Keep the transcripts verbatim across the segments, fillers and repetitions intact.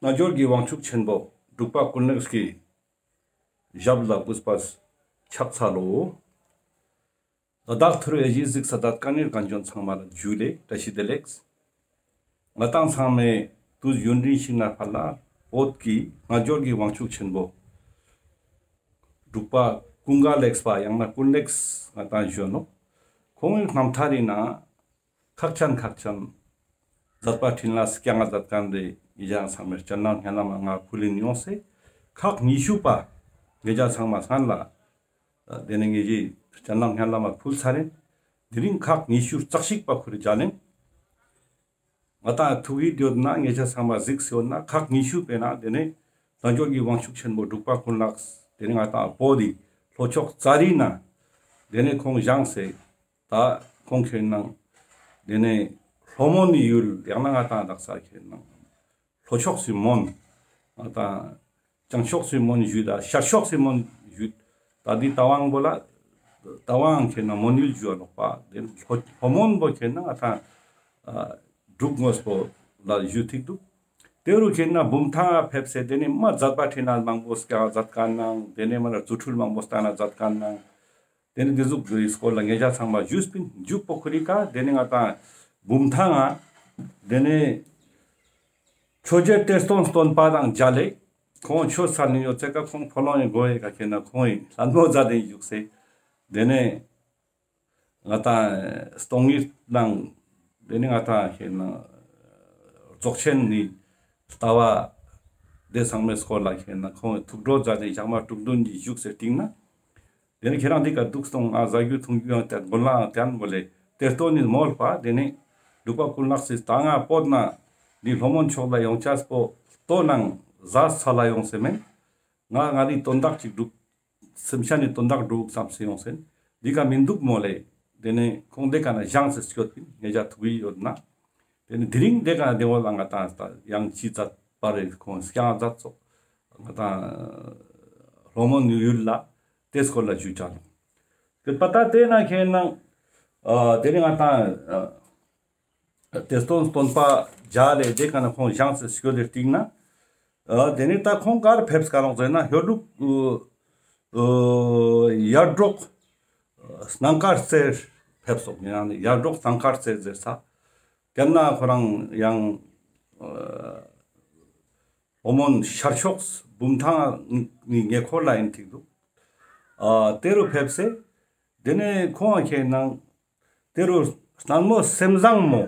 རྣལ་འབྱོར་གྱི་དབང་ཕྱུག་ཆེན་པོ་འབྲུག་པ་ཀུན་ལེགས་ཀྱི་ཞབས་ལ་གུས་པ་ཕྱག་འཚལ་ལོ། ད་བདག་ཐུར་འོས་གཟིགས་ས་མཛད་མཁན་ནི་རྒན་གཞོན་ཚང་མ་ལ་ཇུ་ལེ་བཀྲ་ཤིས་བདེ་ལེགས། ང་དང་ཚང་མས་དུས་ཡུན་རིང་ཞིག་ནེ་ཕར་ལ་བོད་ཀྱི་རྣལ་འབྱོར་གྱི་དབང་ཕྱུག་ཆེན་པོ་འབྲུག་པ་ཀུན་དགའ་ལེགས་པ་ཡང་ན་ཀུན་ལེགས་ང་དང་ཞུ་ནོག། ཁོང་ངི་རྣམ་ཐར་རི་ནང་ཁག་ཅན་ཁག་ཅན་མཛད་པ་འཕྲིན་ལས་སྐྱོང་ང་མཛད་མཁན་རེ་ཡི་ཅང་ཚང་མས་སྤྱན་ལམ་སྙན་ལམ་ང་ཕུལ་ལིན་ཡོང་སེ། ཁག་ཉི་ཤུ་པ་ངེ་ཅག་ཚང་མ་སང་ལ་དེ་ནེ་ངེ་ཅི་སྤྱན་ལམ་སྙན་ལམ་ཕུལ་ཚར་ཡིན། དེ་རིང་ཁག་ཉི་ཤུ་རྩ་གཅིག་པ་ཁོ་རེ་མཇལ་ཡིན། ང་དང་ཐུགས་ཡིད་ཡོད་ན་ངེ་ཅག་ཚང་མ་གཟིགས་སེ་ཡོད་ན་ཁག་ཉི་ཤུ་པའི་ནང་དེ་ནེ་རྣལ་འབྱོར་གྱི་དབང་ཕྱུག་ཆེན་པོ་འབྲུག་པ་ཀུན་ལེགས་དེ་ནེ་ང་དང་བོད་དི་ལྷོ་ཕྱོགས་ཙཱ་རི་ནང་དེ་ནེ་ཁོང་བཞེངས་སེ། ད་ཁོང་ཁྱེད་ནང་དེ་ནེ་ལྷོ་མོན་ནི་ཡུལ་ཡང་ན་ང་དང་དག་ས་ཁྱེད་ནང་ལྷོ་ཕྱོགས་སི་མོན་ང་དང་བྱང་ཕྱོགས་སི་མོན་ཞུ་ད་ཤར་ཕྱོགས་སི་མོན་ཞུ། ད་འདི་ད་ཝང་པོ་ལ་ད་ཝང་ཁྱེད་ནང་མོན་ཡུལ་ཞུ་བ་ལོག་པ་དེ་ལྷོ་ལྷོ་མོན་པོ་ཁྱེད་ནང་ང་དང་འབྲུག་དངོས་པོ་ལ་ཞུ་ཐིག་འདུག། དེ་རུ་ཁྱེད་ནང་བུམ་ཐང་ང་ཕེབས་སེ་དེ་ནེ་མ་མཛད་པ་འཕྲིན་ལས་མང་པོ་སྐྱོང་ང་མཛད་མཁན་ནང་དེ་ནེ་མ་ལ་རྫུ་འཕྲུལ་མང་པོ་སྟན་ན་མཛད་མཁན་ནང་དེ་ནེ་དེ་ཟུག་གི་སྐོར་ལ་ངེ་ཅག་ཚང་མ་ཞུས་པིན། མཇུག་པོ་ཁོ་རི་ཀ་དེ་ནེ་ང་དང་བུམ་ཐང་ང་དེ་ནེ་ཆོས་རྗེ་གཏེར་སྟོན་སྟོན་པ་དང་མཇལ་ལེ། ཁོང་ཆོས་ཚར་ནི་ཡོད་ཚད་ཀ་ཁོང་ཕོ་ལོང་ཡི་སྒོ་ཡི་ཀ་ཁྱེད་ནང་ཁོང་ཡི་ལྷན་མོ་མཛད་དེ་བཞུགས་སེ། དེ་ནེ་ང་དང་སྟོང་ཉིད་ནང་དེ་ནེ་ང་དང་ཁྱེད་ནང་རྫོགས་ཆེན་ནི་ལྟ་བ་དེ་ཚང་མའི་སྐོར་ལ་ཁྱེད་ནང་ཁོང་ཐུགས་སྤྲོ་མཛད་དེ་ཞག་མ་དྲུག་བདུན་གྱི་བཞུགས་སེ་སྟིང་ནེ། དེ་ནེ་ཁྱེད་རང་འདི་ཀ་འདུག་སྟོང་ང་ཟ་རྒྱུ་འཐུང་རྒྱུ་ཡང་དེ་མགོ་ལ་དེ་ཡང་མོ་ལེ་གཏེར་སྟོན་ནི་མོལ་པ་དེ་ནེ་འབྲུག་པ་ཀུན་ལེགས་སི་ད་ང་བོད་ནེ་འདི་ལྷོ་མོན་ཕྱོགས་ལ་ཡོང་ཆས་པོ་ལྟོ་ནང་ཟ་ས་ལ་ཡོང་སེ་མེན། ང་ང་རི་དོན་དག་ཅིག་སྒྲུབ་སེམས་ཅན་ནི་དོན་དག་སྒྲུབ་བསམ་སེ་ཡོང་སེ་འདི་ཀ་མི་འདུག་མོ་ལེ། དེ་ནེ་ཁོང་དེ་ཀ་ནེ་བཞེངས་སེ་སྐྱོད་པིན་ངེ་ཅག་ཐུགས་ཡིད་ཡོད་ན། དེ་ནེ་དེ་རིང་དེ་ཀ་ནེ་དེ་བོ་ལ་ང་དང་ཡང་ཅི་མཛད་པ་རེ་ཁོང་སྐྱོང་མཛད་སོག་ང་དང་ལྷོ་མོན་ཡུལ་ལ་དེ་སྐོར་ལ་ཞུ་ཅ་ལོ། དེ་པ་ད་དེ་ནེ་ཁྱེད་ནང་དེ་ནེ་ང་དང་གཏེར་སྟོན་སྟོན་པ་མཇལ་ལེ་དེ་ཀ་ནེ་ཁོང་བཞེངས་སེ་སྐྱོད་དེ་སྟིང་ནེ། དེ་ནེ་ད་ཁོང་གར་ཕེབས་ཀ་རང་ཟེར་ན་ཧོར་ལུགས་ཡར་འབྲོག་སྣང་དཀར་རྩེར་ཕེབས་སོག་ཡང་ན་ཡར་འབྲོག་སྣང་དཀར་རྩེ་ཟེར་ས། དེ་ནེ་ཁོ་རང་ཡང་ལྷོ་མོན་ཤར་ཕྱོགས་བུམ་ཐང་ནི་ཉེ་འཁོར་ལ་ཡིན་ཐིག་འདུག། དེ་རུ་ཕེབས་སེ་དེ་ནེ་ཁོང་ཁྱེད་ནང་དེ་རུ་སྣང་མོ་སེམས་བཟང་མོ་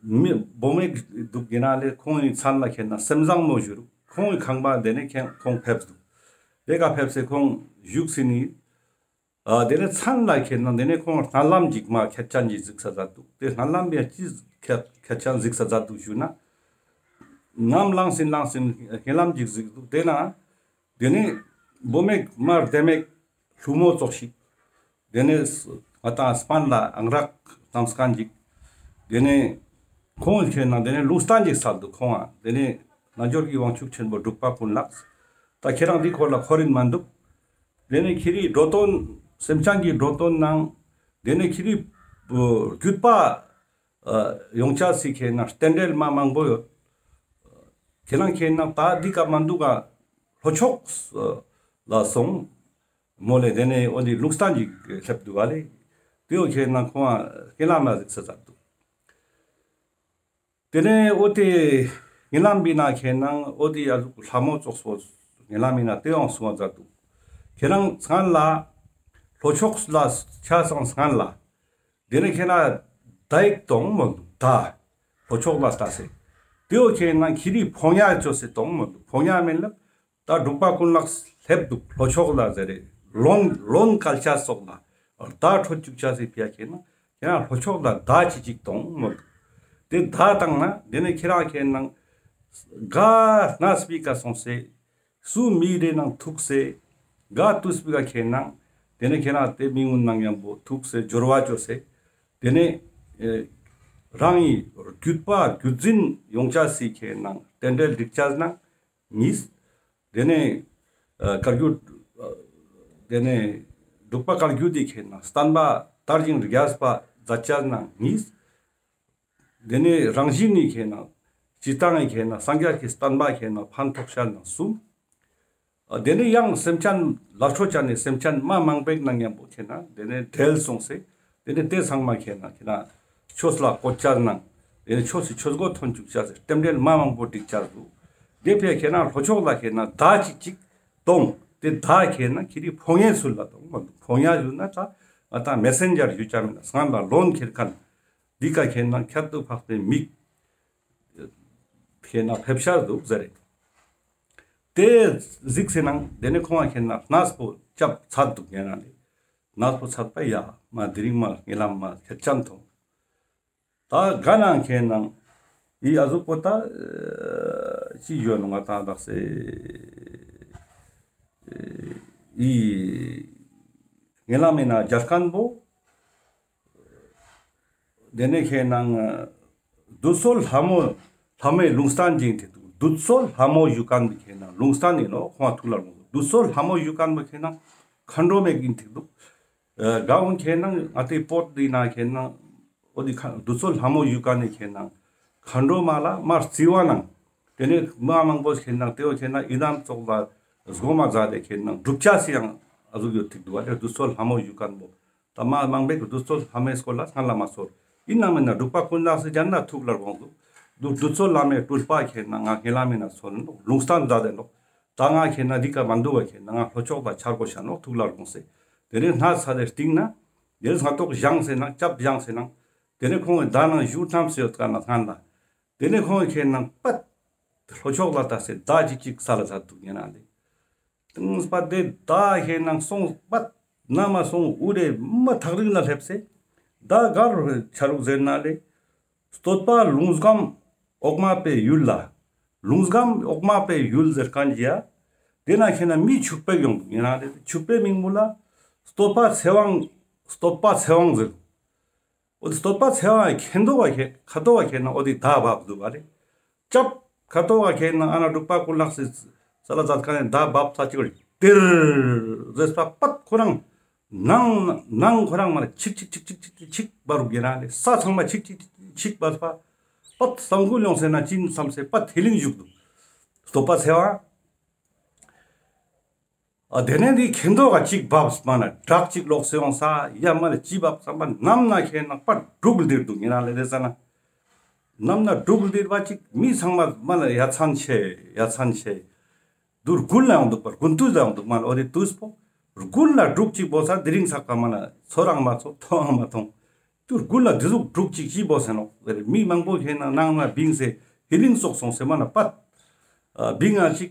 མི་བུ་མོ་འདུག་ཡིན་ན་ལེ་ཁོང་ནི་མཚན་ལ་ཁྱེད་ནང་སེམས་བཟང་མོ་ཞུ་རུ་ཁོང་ངི་ཁང་པ་དེ་ནེ་ཁྱེད་ཁོང་ཕེབས་འདུག། དེ་ཀ་ཕེབས་སེ་ཁོང་བཞུགས་སེ་ནི། དེ་ནེ་མཚན་ལ་ཁྱེད་ནང་དེ་ནེ་ཁོང་སྣང་ལམ་ཅིག་མ་ཁྱད་ཅན་ཅིག་གཟིགས་ས་མཛད་འདུག། དེ་སྣང་ལམ་ཡང་ཅི་ཁྱད་ཁྱད་ཅན་གཟིགས་ས་མཛད་འདུག་ཞུ་ན། ནམ་ལངས་སེ་ལངས་སེ་སྣང་ལམ་ཅིག་གཟིགས་འདུག། དེ་ནེ་དེ་ནེ་བུ་མོ་མ་རྡེ་མོ་ལྷུ་མོ་ཙོགས་ཤིག། དེ་ནེ་ང་དང་སྤན་ལ་ཨང་རག་བསྣམས་མཁན་ཅིག། དེ་ནེ་ཁོང་ཁྱེད་ནང་དེ་ནེ་ལུང་བསྟན་ཅིག་སལ་འདུག་ཁོང་ང་། དེ་ནེ་རྣལ་འབྱོར་གྱི་དབང་ཕྱུག་ཆེན་པོ་འབྲུག་པ་ཀུན་ལེགས། ད་ཁྱེད་རང་འདི་སྐོར་ལ་ཁོ་རིན་མ་འདུག། དེ་ནེ་ཁྱེད་རི་འགྲོ་དོན་སེམས་ཅན་གྱི་འགྲོ་དོན་ནང་དེ་ནེ་ཁྱེད་རི་བརྒྱུད་པ་ཡོང་ཆ་སི་ཁྱེད་ནང་རྟེན་འབྲེལ་མ་མང་པོ་ཡོད། ཁྱེད་རང་ཁྱེད་ནང་ད་འདི་ཀ་མ་འདུག་ག་ལྷོ་ཕྱོགས་ལ་སོང་མོ་ལེ། དེ་ནེ་འོ་འདི་ལུང་བསྟན་ཅིག་སླེབས་འདུག་ག་ལེ། དེ་འོ་ཁྱེད་ནང་ཁོང་ང་རྐྱེན་ལམ་ལ་གཟིགས་ས་མཛད་འདུག། དེ་ནེ་འོ་དེ་ཉེ་ལམ་བི་ན་ཁྱེད་ནང་འོ་དེ་ཡ་ལུག་ལྷ་མོ་ཙོགས་པོ་ཉེ་ལམ་བི་ན་དེ་ཡང་གསུང་བ་མཛད་འདུག། ཁྱེད་རང་སྔན་ལ་ལྷོ་ཕྱོགས་ལ་ཆ་སང་སྔན་ལ་དེ་ནེ་ཁྱེད་རང་ད་ཡིག་གཏོང་མོ་འདུག། ད་ལྷོ་ཕྱོགས་ལ་ལྟ་སེ་དེ་འོ་ཁྱེད་ནང་ཁྱེད་རི་ཕོ་ཉ་ཅོས་སེ་གཏོང་མོ་འདུག། ཕོ་ཉ་མེན་ལབ། ད་འབྲུག་པ་ཀུན་ལེགས་སླེབས་འདུག་ལྷོ་ཕྱོགས་ལ་ཟེར་རེ། ལོན་ལོན་སྐལ་ཆ་སོགས་ལ་ད་འཕྲོད་བཅུག་ཆ་སི་ཕི་ཡ་ཁྱེད་ནང་ཁྱེད་རང་ལྷོ་ཕྱོགས་ལ་ད་ཅི་ཅིག་གཏོང་མོ་འདུག། དེ་ད་བཏང་ན་དེ་ནེ་ཁྱེད་རང་ཁྱེད་ནང་ག་ན་སྤི་ཀ་སོང་སེ་སུ་མི་རེ་ནང་ཐུག་སེ་ག་ཏུ་སྤི་ཀ་ཁྱེད་ནང་དེ་ནེ་ཁྱེད་རང་དེ་མི་ངུན་ནང་ཡང་པོ་ཐུག་སེ་སྦྱོར་བ་ཅོས་སེ་དེ་ནེ་རང་ངི་བརྒྱུད་པ་བརྒྱུད་འཛིན་ཡོང་ཆ་སི་ཁྱེད་ནང་རྟེན་འབྲེལ་འགྲིག་ཆ་ནང་གཉིས། དེ་ནེ་ཨ་བཀའ་བརྒྱུད་ཨ་དེ་ནེ་འབྲུག་པ་བཀའ་བརྒྱུད་དེ་ཁྱེད་ནང་བསྟན་པ་དར་ཞིང་རྒྱས་པ་མཛད་ཅ་ནང་གཉིས། དེ་ནེ་རང་བཞིན་ནི་ཁྱེད་ནང་ སྤྱིར་བཏང་ངི་ཁེ་ན་སངས་རྒྱས་ཀྱི་བསྟན་པ་ཁེ་ན་ཕན་ཐོགས་ཤེས་ནང་གསུམ། ཨ་དེ་ནས་ཡང་སེམས་ཅན་ལ་ཁྲོ་ཅན་ནི་སེམས་ཅན་མ་མང་པོའི་ནང་མཉམ་པོ་ཁེ་ན་དེ་ནས་བྲལ་སོང་སེ། དེ་ནས་དེ་ཚང་མ་ཁེ་ན་ཁེ་ན་ཆོས་ལ་བཀོད་ཅེས་ནང་དེ་ནས་ཆོས་སི་ཆོས་གོ་ཐོན་ཅུག་ཅེས་སི་རྟེན་འབྲེལ་མ་མང་པོ་སྒྲིག་ཅེས་འདུག་དེ་ཕི་ཁེ་ན་ལྷོ་ཕྱོགས་ལ་ཁེ་ན་མདའ་ཅིག་ཅིག་གཏོང་། དེ་མདའ་ཁེ་ན་ཁྱེ་རི་ཕོ་ཉའི་ཚུལ་ལ་གཏོང་། ཕོ་ཉ་ཞུ་ན་ད་ང་ཏང་མེ་སེན་ཇར་ཞུ་ཅེས་མེད་ན་སྔན་ལ་ལོན་ཁྱེར་མཁན་འདི་ཀ་ཁེ་ན་ཁྱད་དུ་འཕགས་པའི་མིག་ཁེ་ན་ཕེབས་ཤེས་འདུག་ཟེར་རེད། དེ་གཟིགས་སེ་ནང་དེ་ནས་ཁོང་ཁེ་ན་གནས་པོ་ཅབ་ཚར་འདུག་ཉེ་རང་ལས། གནས་པོ་ཚར་པ་ཡ་མ་དེ་རིང་མ་ངེ་ལམ་མ་ཁེ་ཅན་ཐོང་། ད་ག་ནང་ཁེ་ན་ཡི་ཨ་ཟུག་པོ་ད་ཅི་ཡོད་ནོ་ང་ཏང་དག་སེ་ཡི་ངེ་ལམ་མེ་ན་རྒྱལ་ཁན་པོ། དེ་ནས་ཁེ་ན་བདུད་ཚོལ་ལྷ་མོ་ལྷ་མོའི་ལུང་བསྟན་ཅིག་ཐིག་འདུག་བདུད་ཚོལ་ལྷ་མོ་ཞུ་མཁན་པོ་ཁེ་ན་ལུང་བསྟན་ཡིན་ནོ་ཁོང་ཐུགས་ལ་ལོངས། བདུད་ཚོལ་ལྷ་མོ་ཞུ་མཁན་པོ་ཁེ་ན་མཁའ་འགྲོ་མའི་ཀིན་ཐིག་འདུག་ཨ་དགའ་འོང་ཁེ་ན་ང་ཏི་པོད་འདི་ན་ཁེ་ན་འོ་དེ་ཁ་བདུད་ཚོལ་ལྷ་མོ་ཞུ་མཁན་ནི་ཁེ་ན་མཁའ་འགྲོ་མ་ལ་མ་རྩི་བ་ནང་། དེ་ནས་མ་མང་པོ་ཁེ་ན་དེ་བོ་ཁེ་ན་ཡི་དམ་ཙོགས་ལ་སྒོ་མ་ཛད་དེ་ཁེ་ན་སྒྲུབ་ཅེས་སི་ཡང་ཨ་ཟུག་ཡོད་ཐིག་འདུག་བ་ལེ། བདུད་ཚོལ་ལྷ་མོ་ཞུ་མཁན་པོ། ད་མ་མང་པོའི་བདུད་ཚོལ་ལྷ་མོའི་སྐོར་ལ་སྔན་ལ་མ་ཚོར། ཡིན་ནང་མེད་ན་འབྲུག་པ་ཀུན་ལེགས་སི་ཅན་ན་ཐུགས་ལ་དགོངས་འདུག་བདུད་བདུད་ཚོལ་ལྷ་མོའི་སྤྲུལ་པ་ཁེ་ན་ང་ངེ་ལམ་མེ་ན་ཚོར་ནོ་ལུང་བསྟན་མཛད་དེ་ནོ། ད་ང་ཁེ་ན་འདི་ཀ་མ་འདུག་བ་ཁེ་ན་ང་ལྷོ་ཕྱོགས་ལ་ཆ་དགོས་ཤ་ནོ་ཐུགས་ལ་དགོངས་སེ། དེ་ནས་སྣ་ཚ་དེ་སྟིང་ན་དེ་ནས་སྔ་ཏོག་བཞེངས་སེ་ནང་ཅབ་བཞེངས་སེ་ནང་། དེ་ནས་ཁོང་གི་མདའ་ནང་བཞུགས་ཐམས་སེ་ཡོད་ཀ་ན་སྔན་ལ། དེ་ནས་ཁོང་གི་ཁེ་ན་པད་ལྷོ་ཕྱོགས་ལ་ལྟ་སེ་མདའ་ཅིག་ཅིག་ས་ལ་ཚར་འདུག་ཉེ་རང་ལས། དང་པ་དེ་མདའ་ཁེ་ན་སོང་པད་ན་མ་སོང་འུ་རེ་མ་ཐག་རིང་ལ་སླེབས་སེ་མདའ་གར་ཆ་རུག་ཟེར་ན་ལེ། བསྟོད་པ་ལུང་སྒམ་འོག་མ་པའི་ཡུལ་ལ། ལུང་སྒམ་འོག་མ་པའི་ཡུལ་ཟེར་མཁན་ཞིག་ཡ། དེ་ན་ཁེ་ན་མི་ཕྱུག་པོ་ཡོང་འདུག་ཉེ་རང་ལས། ཕྱུག་པོའི་མིང་པོ་ལ་བསྟོད་པ་ཚེ་དབང་། བསྟོད་པ་ཚེ་དབང་ཟེར། འོ་དེ་བསྟོད་པ་ཚེ་དབང་ཁེ་ན་འདོག་བ་ཁེ་ཁ་ཏོ་བ་ཁེ་ན་འོ་དེ་མདའ་བབས་འདུག་བ་ལེ། ཅབ་ཁ་ཏོ་བ་ཁེ་ན་ཨ་ན་འབྲུག་པ་ཀུན་ལེགས་སི་ས་ལ་ཛད་ཀ་ནས་མདའ་བབས་ཚར་ཅིག་ལ་ཏིར་ཟེར་པ་པད་ཁོ་རང་ནང་ནང་ཁོ་རང་མ་ལ་ཆིག་ཆིག་ཆིག་ཆིག་ཆིག་ཆིག་འབར་རུག་ཉེ་རང་ལས། ས་ཚང་མ་ཆིག་ཆིག་ཆིག་ཆིག་འབར་པ་པད་སང་ཀུ་ལོང་སེ་ན་ཅི་ཡིན་བསམ་སེ་པད་ཐི་ལིང་བཞུགས་འདུག་བསྟོད་པ་ཚེ་དབང་། ཨ་དེ་ནས་འདི་ཁེ་ན་འདོག་ག་ཅིག་བབས་མ་ན་བྲག་ཅིག་ལོག་སེ་ཡོང་ས་ཡ་མ་ན་ཅི་བབས་བསམ་པ་ནམ་ན་ཁེ་ན་པ་འབྲུག་ལྡིར་འདུག་ཉེ་རང་ལས། དེ་ས་ན་ནམ་ན་འབྲུག་ལྡིར་བ་ཅིག་མི་ཚང་མ་མ་ན་ཡ་མཚན་ཆེ་ཡ་མཚན་ཆེ་འདུག་དགུན་ལ་ཡོང་འདུག་པར་དགུན་དུས་ལ་ཡོང་འདུག་མ་ན་འོ་དེ་དུས་པོ་དགུན་ལ་འབྲུག་ཅིག་བོ་ས་དེ་རིང་ས་ཀ་མ་ན་ཚོར་རང་མ་ཚོར་མཐོང་མ་མཐོང་། དུས་དགུན་ལ་དེ་ཟུག་འབྲུག་ཅིག་ཅི་བོ་ཟེར་ནོ་ཟེར་མི་མང་པོ་ཁེ་ན་ནང་ན་བིང་སེ་ཧི་ལིང་ཙོགས་སོང་སེ་མ་ན་པད་བིང་ང་ཅིག་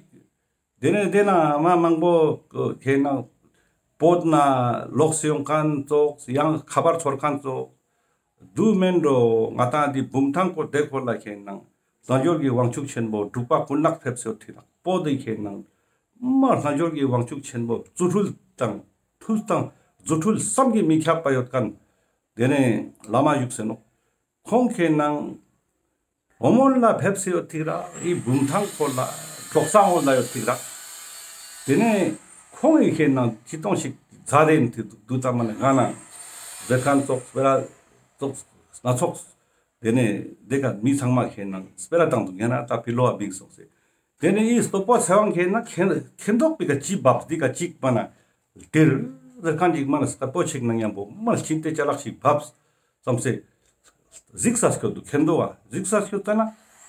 དེ་ནས་དེ་ན་མ་མང་པོ་ཁེ་ན་བོད་ན་ལོག་སེ་ཡོང་མཁན་ཙོགས་ཡང་ཁ་པར་ཚོར་མཁན་ཙོགས་དུ་མེན་འགྲོ། ང་ཏང་འདི་བུམ་ཐང་སྐོར་དེ་སྐོར་ལ་ཁེ་ན་རྣལ་འབྱོར་གྱི་དབང་ཕྱུག་ཆེན་པོ་འབྲུག་པ་ཀུན་ལེགས་ཕེབས་སེ་ཡོད་ཐིག་ལ་པོ་དེ་ཁེ་ན་མ་རྣལ་འབྱོར་གྱི་དབང་ཕྱུག་ཆེན་པོ་རྫུ་འཕྲུལ་དང་མཐུ་དང་རྫུ་འཕྲུལ་བསམ་གྱིས་མི་ཁྱབ་པ་ཡོད་མཁན་དེ་ནས་བླ་མ་བཞུགས་སེ་ནོ། ཁོང་ཁེ་ན་བུ་མོ་ལ་ཕེབས་སེ་ཡོད་ཐིག་ར་ཨི་བུམ་ཐང་སྐོར་ལ་གྲོགས་སང་འོ་ལ་ཡོད་ཐིག་ར། དེ་ནས་ཁོང་ཨི་ཁེ་ན་ཅི་གཏོང་ཞིག་མཛད་དེ་ཡིན་ཐིག་འདུག་ཙམ་མ་ན་ག་ན་ཟེར་མཁན་ཙོགས་སྤེ་ར་ཙོགས་སྣ་ཚོགས། དེ་ནས་དེ་ཀ་མི་ཚང་མ་ཁེ་ན་སྤེ་ར་བཏང་འདུག་ཉེ་རང་ད་ཕི་ལོ་བ་བིང་སོང་སེ། དེ་ནས་ཨི་བསྟོད་པ་ཚེ་དབང་ཁེ་ན་ཁེ་ཁེ་ན་འདོག་པི་ཀ་ཅི་བབས་འདི་ཀ་ཅིག་མ་ན་ལྡིར་ཟེར་མཁན་ཅིག་མ་ན་སྐད་པོ་ཆེ་ན་མཉམ་པོ་མ་ན་ཅི་ཏེ་ཅ་ལག་ཞིག་བབས་བསམ་སེ་གཟིགས་ས་སྐྱོད་འདུག་ཁེ་ན་འདོག་བ་གཟིགས་ས་སྐྱོད་ད་ན་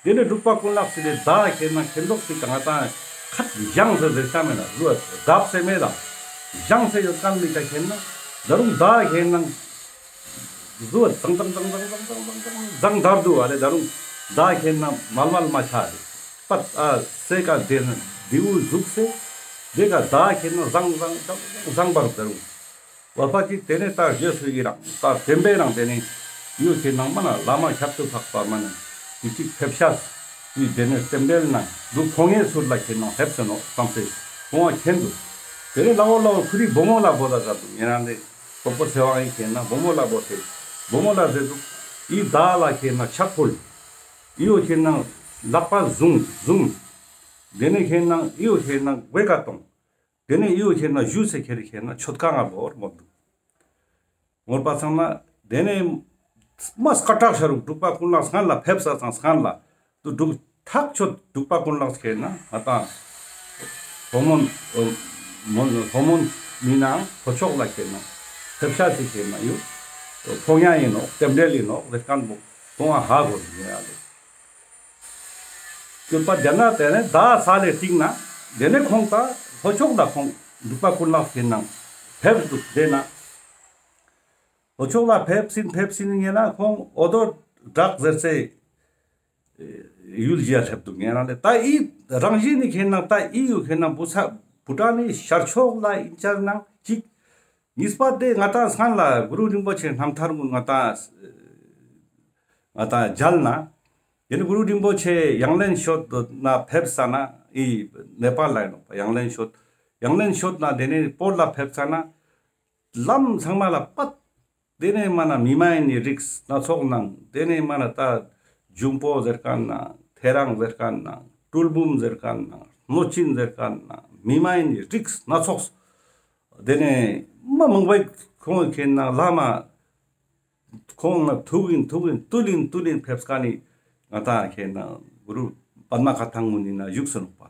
དེ་ནས་འབྲུག་པ་ཀུན་ལེགས་སི་ལས་མདའ་ཁེ་ན་ཁེ་ན་འདོག་པི་ཀ་ང་ཏང་ཁད་བཞེངས་སེ་ཟེར་ས་མེད་ན་རུ་བ་བརྡབས་སེ་མེད་ལ་བཞེངས་སེ་ཡོད་མཁན་མི་ཀ་ཁེ་ན་ད་རུང་མདའ་ཁེ་ན། ཟུ་བ་ཙང་ཙང་ཙང་ཙང་ཙང་ཙང་ཙང་ཙང་ཙང་དར་འདུག་བ་ལེ། ད་རུང་མདའ་ཁེ་ན་མལ་མལ་མ་ཆགས་ཏེ་པད་ཨ་སེ་ཀ་དེ་ན་དེའུ་ཟུག་སེ་དེ་ཀ་མདའ་ཁེ་ན་བཟང་བཟང་བཟང་བཟང་བར་ད་རུང་བ་ཕ་ཅིག་དེ་ནས་ད་རྗེས་སུ་ཡི་རང་ད་བདེན་པའི་རང་དེ་ནས་ཡུལ་ཁེ་ན་མ་ན་བླ་མ་ཁྱད་དུ་འཕགས་པ་མ་ན་དེ་ཅིག་ཕེབས་ཤག་ཡུལ་དེ་ནས་རྟེན་འབྲེལ་ན་འདུག་ཁོང་ངའི་ཚུལ་ལ་ཁེ་ན་ཕེབས་སེ་ནོ་བསམ་སེ་ཁོང་བ་མཁྱེན་འདུག་དེ་ནས་ལ་འོ་ལ་འོ་ཁུ་རི་བུ་མོ་ལ་བོ་ད་ཟ་འདུག་ཉེ་རང་དེ། སྟོབས་པོ་ཚེ་དབང་ཡིན་ཁེ་ན་བུ་མོ་ལ་བོ་ཏེ། བུ་མོ་ལ་ཟེར་འདུག་ཨི་མདའ་ལ་ཁེ་ན་ཕྱག་ཕུལ། ཨི་བོ་ཁེ་ན་ལག་པ་བཟུང་བཟུང་། དེ་ནས་ཁེ་ན་ཨི་བོ་ཁེ་ན་མགོའི་ཀ་གཏོང་། དེ་ནས་ཨི་བོ་ཁེ་ན་བཞུས་སེ་ཁེ་རེ་ཁེ་ན་མཆོད་ཁང་ང་བོར་མོ་འདུག་ངོར་པ་ཚང་ན་དེ་ནས་མ་སྐད་གྲགས་ཤ་རུག་འབྲུག་པ་ཀུན་ལེགས་སྔན་ལ་ཕེབས་ས་ཚང་སྔན་ལ་དུ་འབྲུག་ཐག་ཆོད་འབྲུག་པ་ཀུན་ལེགས་ཁེ་ན་ང་ཏང་ལྷོ་མོན་ལྷོ་མོན་མི་ནང་ལྷོ་ཕྱོགས་ལ་ཁེ་ན་ཕེབས་ཤ་ཅིག་ཁེ་ན་ཡོད། ཕོ་ཉ་ཡིན་ནོག་རྟེན་འབྲེལ་ཡིན་ནོག་ཟེར་མཁན་པོ་ཁོང་ང་ཧ་གོ་ཡིན་ཡ་ལེ། སྐྱོད་པ་དེ་ན་དེ་ནས་ད་ས་ལེ་སྟིང་ན་དེ་ནས་ཁོང་ད་ལྷོ་ཕྱོགས་ལ་ཁོང་འབྲུག་པ་ཀུན་ལེགས་ཁེ་ན་ཕེབས་འདུག་དེ་ན་ལྷོ་ཕྱོགས་ལ་ཕེབས་སིན་ཕེབས་སིན་ཡིན་ན་ཁོང་ཨོ་དོ་བྲག་ཟེར་སའི་ཡུལ་ཞིག་ལ་སླེབས་འདུག་ངེ་རང་ལེ། ད་ཨི་རང་བཞིན་ནི་ཁེ་ན་ད་ཨི་ཡུལ་ཁེ་ན་བུ་ས་བུ་ཊན་ནི་ཤར་ཕྱོགས་ལ་ཡིན་ཆ་ནང་གཅིག་གཉིས་པ་དེ་ང་ཏང་སྔན་ལ་གུ་རུ་རིན་པོ་ཆེ་རྣམ་ཐར་ཀུན་ང་ཏང་ང་ཏང་མཇལ་ན། དེ་ནི་གུ་རུ་རིན་པོ་ཆེ་ཡང་ལེན་ཤོད་ན་ཕེབས་ས་ན་ཨི་ནེ་པཱལ་ལ་ཡིན་ནོག་པ། ཡང་ལེན་ཤོད་ཡང་ལེན་ཤོད་ན་དེ་ནི་བོད་ལ་ཕེབས་ས་ན་ལམ་ཚང་མ་ལ་པད་དེ་ནས་མ་ན་མི་མ་ཡིན་ནི་རིགས་སྣ་ཚོགས་ནང་དེ་ནས་མ་ན་ད་འབྱུང་པོ་ཟེར་མཁན་ནང་ཐེ་རང་ཟེར་མཁན་ནང་སྤྲུལ་འབུམ་ཟེར་མཁན་ནང་གནོད་སྦྱིན་ཟེར་མཁན་ནང་མི་མ་ཡིན་ནི་རིགས་སྣ་ཚོགས་དེ་ནས་མ་མང་པོའི་ཁོང་ཁེ་ན་བླ་མ་ཁོང་ལ་ཐུགས་ཡིན་ཐུགས་ཡིན་བཏུལ་ཡིན་བཏུལ་ཡིན་ཕེབས་མཁན་ནི་ང་ཏང་ཁེ་ན་གུ་རུ་པདྨ་བཀའ་ཐང་ངུན་ནི་ན་བཞུགས་སུ་ནོག་པ།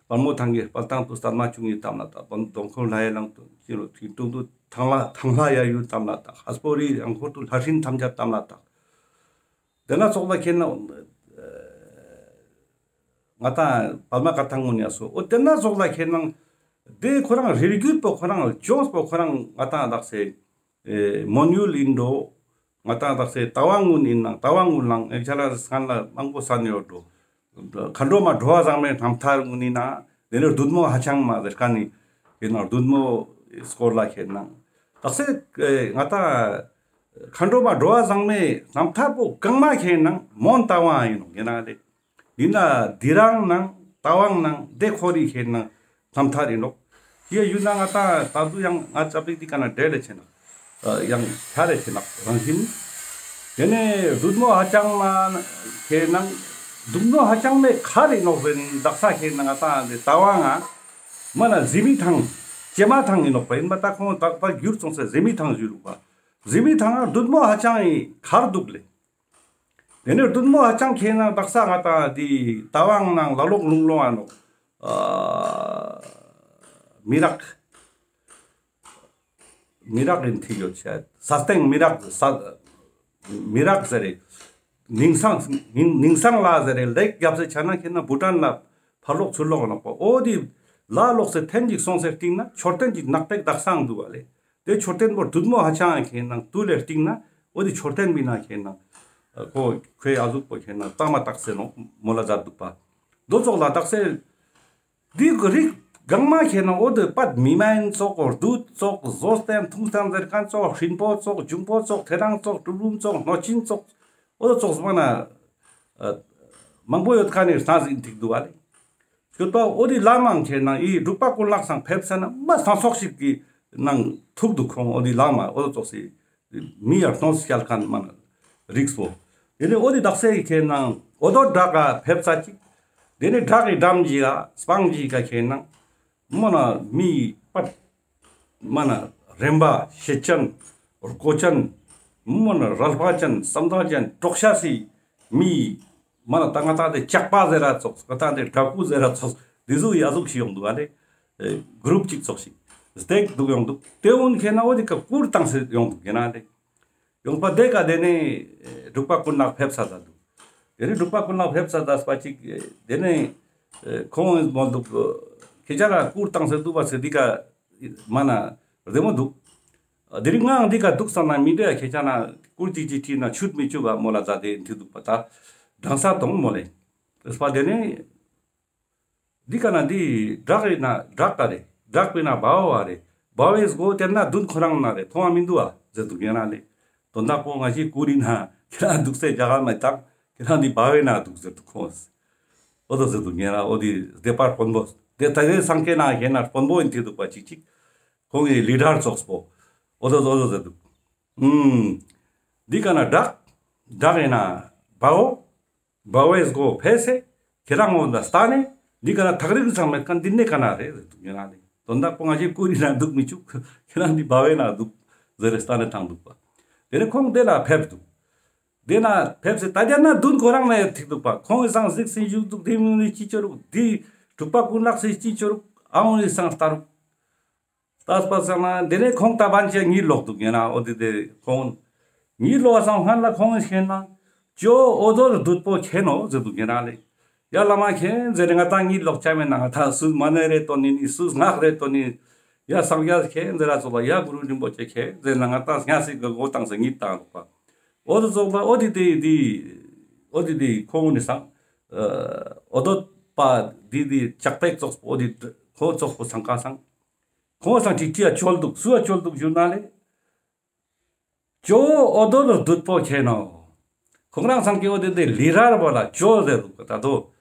དཔལ་མོ་ཐང་གི་དཔལ་ཐང་དུ་སྟན་མ་བཅུ་གཉིས་བལྟམས་ལ་དྭགས། སྟོན་ཁོ་ལྷ་ཡི་གླིང་དུ་སྤྱི་ལོ་ཁྲི་སྟོང་དུ་ཐང་ལྷ་ཐང་ལྷ་ཡ་ཡུལ་བལྟམས་ལ་དྭགས། ཧས་པོ་རི་ཡང་འཁོར་དུ་ལྷ་སྲིན་ཐམས་ཅད་བལྟམས་ལ་དྭགས། དེ་ན་ཙོགས་ལ་ཁེ་ན་ང་ཏང་དཔལ་མོ་བཀའ་ཐང་ངུན་ཡ་སོ་འོ་དེ་ན་ཙོགས་ལ་ཁེ་ན་དེ་ཁོ་རང་རིལ་རྒྱུད་པོ་ཁོ་རང་ལྗོངས་པོ་ཁོ་རང་ང་ཏང་དག་སེ། མོན་ཡུལ་ཡིན་འགྲོ། ང་ཏང་དག་སེ་རྟ་དབང་ངུན་ཡིན་ནང་རྟ་དབང་ངུན་ལང་ཨེ་ཆ་ལ་སང་ལ་མང་པོ་ས་ནས་ཡོད་འགྲོ། མཁའ་འགྲོ་མ་འགྲོ་བ་ཚང་མའི་རྣམ་ཐར་ངུན་ཡིན་ན་དེ་ནས་བདུད་མོ་ཧ་ཅང་མ་ཟེར་མཁན་ནི་ཡིན་ན་བདུད་མོ་སྐོར་ལ་ཁེ་ན་དག་སེ་ང་ཏང་མཁའ་འགྲོ་མ་འགྲོ་བ་ཚང་མའི་རྣམ་ཐར་པོ་གང་མ་ཁེ་ན་མོན་རྟ་དབང་ཡིན་ནོག་ཡིན་ན་ལེ། འདི་ན་དི་རང་ནང་རྟ་དབང་ནང་དེ་ཁོ་རི་ཁེ་ན་རྣམ་ཐར་ཡིན་ནོག་ཡེ་ཡུལ་ན་ང་ཏང་ད་དུ་ཡང་ང་ཅབ་རིག་འདི་ཀ་ན་འབྲེལ་ལེ་ཆེ་ན། ཡང་ཁྱ་རེ་ཆེ་ན་རང་བཞིན། དེ་ནས་བདུད་མོ་ཧ་ཅང་མ་ཁེ་ན་བདུད་མོ་ཧ་ཅང་མེ་ཁ་རི་ནོག་ཟེར་ནི་དག་ས་ཁེ་ན་ང་ཏང་དེ་རྟ་དབང་ང་མ་ན་གཟི་མིག་ཐང་ཀྱེ་མ་ཐང་ཡིན་ནོག་པ། ཡིན་པ་ད་ཁོང་དག་པ་བསྒྱུར་སོང་སེ་གཟི་མིག་ཐང་ཞུ་རུག་པ། གཟི་མིག་ཐང་ང་བདུད་མོ་ཧ་ཅང་ཡི་ཁར་འདུག་ལེ། དེ་ནས་བདུད་མོ་ཧ་ཅང་ཁེ་ན་དག་ས་ང་ཏང་དེ་རྟ་དབང་ནང་ལ་ལོག་ལུང་ལོང་ཨ་ནོག་མི་རག་མི་རག་ཡིན་ཐིག་ཡོད་ཆེ་ས་སྟེང་མི་རག་ས་མི་རག་ཟེར་རེ། ནིང་སང་ནིང་སང་ལ་ཟེར་རེ་ལེགས་རྒྱབ་སེ་ཆ་ན་ཁེ་ན་བུ་ཊན་ལ་ཕར་ལོག་ཚུར་ལོག་ནོག་པ། འོ་དེ་ལ་ལོག་སེ་ཐེངས་ཅིག་སོང་སེ་སྟིང་ན་མཆོད་རྟེན་ཅིག་ནག་པེག་དག་སང་འདུག་བ་ལེ། དེ་མཆོད་རྟེན་པོ་བདུད་མོ་ཧ་ཅང་ཁེ་ན་དུ་ལེ་སྟིང་ན་འོ་དེ་མཆོད་རྟེན་མི་ན་ཁེ་ན་ཁོ་ཁོའི་ཨ་ཟུག་པོ་ཁེ་ན་གཙང་མ་བཏགས་སེ་ནོག་མོལ་ལ་མཛད་འདུག་པ། དོ་ཙོགས་ལ་བཏགས་སེ། དེ་གི་རིགས་གང་མ་ཁེ་ན་འོ་དེ་པད་མི་མ་ཡིན་ཙོགས་བདུད་ཙོགས་བཟོ་ལྟེན་ཐུང་ལྟེན་ཟེར་མཁན་ཙོགས་སྲིན་པོ་ཙོགས་འབྱུང་པོ་ཙོགས་ཐེ་རང་ཙོགས་སྤྲུལ་འབུམ་ཙོགས་གནོད་སྦྱིན་ཙོགས་འོ་དེ་ཙོགས་མ་ན་མང་པོ་ཡོད་མཁན་ནི་སྣ་ཟིན་ཐིག་འདུག་བ་ལེ། སྐྱོད་པ་འོ་དེ་ལ་མང་ཁེ་ན་ཨི་འབྲུག་པ་ཀུན་ལེགས་སང་ཕེབས་ས་ན་མ་སྣ་ཚོགས་ཤིག་གི་ནང་ཐུག་འདུག་ཁོང་འོ་དེ་ལ་མ་འོ་དེ་ཙོགས་སི་མི་ཡར་གཏོང་སྐྱལ་མཁན་མ་ན་རིགས་པོ། དེ་ནས་འོ་དེ་དག་སའི་ཁེ་ན་འོ་དོ་བྲག་ག་ཕེབས་ས་ཅིག་དེ་ནས་བྲག་གི་འགྲམ་ཅིག་ག་སྤང་ཅིག་ག་ཁེ་ན་མོ་ན་མི་པད་མ་ན་རན་པ་ཤེད་ཅན་རྒོ་ཅན་མོ་ན་རལ་པ་ཅན་བསམ་དག་ཅན་དྲོག་ཤ་སི་མི་མ་ན་ད་ང་ཏང་དེ་ལྕགས་པ་ཟེར་ར་ཙོགས་ང་ཏང་དེ་དྲག་པོ་ཟེར་ར་ཙོགས་དེ་ཟུག་ཡ་ཟུག་ཞིག་ཡོང་འདུག་ཨ་ལེ། གུ་རུབ་ཅིག་ཙོགས་ཤིག་སྟེགས་འདུག་ཡོང་འདུག་དེ་འོན་ཁེ་ན་འོ་དེ་ཀ་སྐུར་བཏང་སེ་ཡོང་འདུག་ཡིན་ན་ལེ། ཡོང་པ་དེ་ཀ་དེ་ནས་འབྲུག་པ་ཀུན་ལེགས་ཕེབས་ས་ད་འདུག་དེ་ནས་འབྲུག་པ་ཀུན་ལེགས་ཕེབས་ས་ད་སྤ་ཅིག་དེ་ནས་ཁོང་མོལ་འདུག་ཁྱེད་ཅག་ལ་སྐུར་བཏང་སེ་འདུག་པ་སེ་འདི་ཀ་མ་ན་བདེ་མོ་འདུག་དེ་རིང་ང་འདི་ཀ་འདུག་ས་ན་མི་འདྲ་ཁྱེད་ཅག་ན་སྐུར་ཅིག་ཅིག་ཁྲིད་ན་ཆུད་མི་ཆུད་པ་མོལ་ལ་ད་དེ་འདི་འདུག་པ་ད་འགྲང་ས་དོང་མོལ་ལེ། སྤ་དེ་ནས་འདི་ཀ་ན་འདི་བྲག་ཡིན་ན་བྲག་ག་རེ། བྲག་པོའི་ན་བ་བོ་བ་རེ། བ་བོའི་སྒོ་དེར་ན་བདུད་ཁོ་རང་ན་རེ་མཐོང་བ་མི་འདུག་བ་ཟེར་འདུག་ཡིན་ན་ལེ། དོན་དག་པོ་ང་ཞིག་སྐུར་ཡིན་ན་ཁྱེད་རང་འདུག་སའི་རྒྱ་གར་མ་བཏང་ཁྱེད་རང་འདི་བ་བོའི་ན་འདུག་ཟེར་འདུག་ཁོང་། འོ་དོ་ཟེར་འདུག་ཡིན་ན་འོ་དེ་སྡེ་པ་དཔོན་པོ་དེ་ད་དེ་སང་ཁྱེད་ན་ཁྱེད་ན་དཔོན་པོ་ཡིན་དེ་འདུག་པ་ཅིག་ཅིག་ཁོང་གི་ལི་ཌར་ཙོགས་པོ་འོ་དོ་འོ་དོ་ཟེར་འདུག་ཨུམ། འདི་ཀ་ན་བྲག་བྲག་ཡིན་ན་བ་བོ། བ་བོའི་སྒོ་ཕེ་སེ། ཁྱེད་རང་ངོ་ལ་ལྟ་ནས་འདི་ཀ་ན་ཐག་རིང་ཙམ་མེད་མཁན་འདི་ནས་ཀ་ན་རེད་ཟེར་འདུག་ཡིན་ན་ལེ། དོན་དག་པོ་ང་ཞིག་སྐུར་ཡིན་ན་འདུག་མི་བཅུག་ཁྱེད་རང་འདི་བ་བོའི་ན་འདུག་ཟེར་རེ་ལྟ་ནས་ཐང་འདུག་པ། དེ་ནས་ཁོང་དེ་ལ་ཕེབས་འདུག་དེ་ན་ཕེབས་སེ་ད་དེ་ན་མདུན་ཁོ་རང་ན་ཡོད་ཐིག་འདུག་པ། ཁོང་གི་སང་གཟིགས་སེ་བཞུགས་འདུག། དེ་མི་ནི་ཅི་ཅོ་རུག། དེ་འབྲུག་པ་ཀུན་ལེགས་སི་ཅི་ཅོ་རུག། ཨ་འོང་ནི་སང་ལྟ་རུག། ལྟས་པ་སང་ན་དེ་ནས་ཁོང་ད་བན་ཆེ་གཉིད་ལོག་འདུག་ཡིན་ན། འོ་དེ་དེ་ཁོང་གཉིད་ལོག་སང་སྔན་ལ་ཁོང་ཤེས་ན་ཇོ་འོ་དོ་བདུད་པོ་མཁྱེན་ནོ་ཟེར་འདུག་ཡིན་ན་ལེ། ཡ་བླ་མ་མཁྱེན་ཟེར་ང་ད་གཉིད་ལོག་ཆ་མེད་ན། ང་ད་སུས་མ་ཎི་རེ་བཏོན་ནི་ནི་སུས་སྔགས་རེ་བཏོན་ནི། ཡ་སངས་རྒྱས་མཁྱེན་ཟེར་ར་ཙོགས་པ། ཡ་གུ་རུ་རིན་པོ་ཆེ་མཁྱེན་ཟེར་ན་ང་ད་སྔ་སེ་གི་མགོ་བཏང་སེ་གཉིད་བཏང་འདུག་པ། འོ་དོ་ཙོགས་པ་འོ་དེ་དེ་དེ་འོ་དེ་དེ་ཁོང་ནི་སང་འོ་དོ་པ་དེ་དེ་ལྕགས་པའི་ཙོགས་པོ་འོ་དེ་ཁོ་ཙོགས་པོ་སང་ཀ་སང་། ཁོང་སང་ཅིག་ཅི་ཡ་ཅོལ་འདུག། སུ་ཡ་ཅོལ་འདུག་ཞུ་ན་ལེ། ཇོ་འོ་དོ་ལ་བདུད་པོ་མཁྱེན་ནོ། ཁོང་རང་སང་གི་འོ་དེ་དེ་ལི་རལ་བོ་ལ་ཇོ་ཟེར་འདུག། ད་དོ་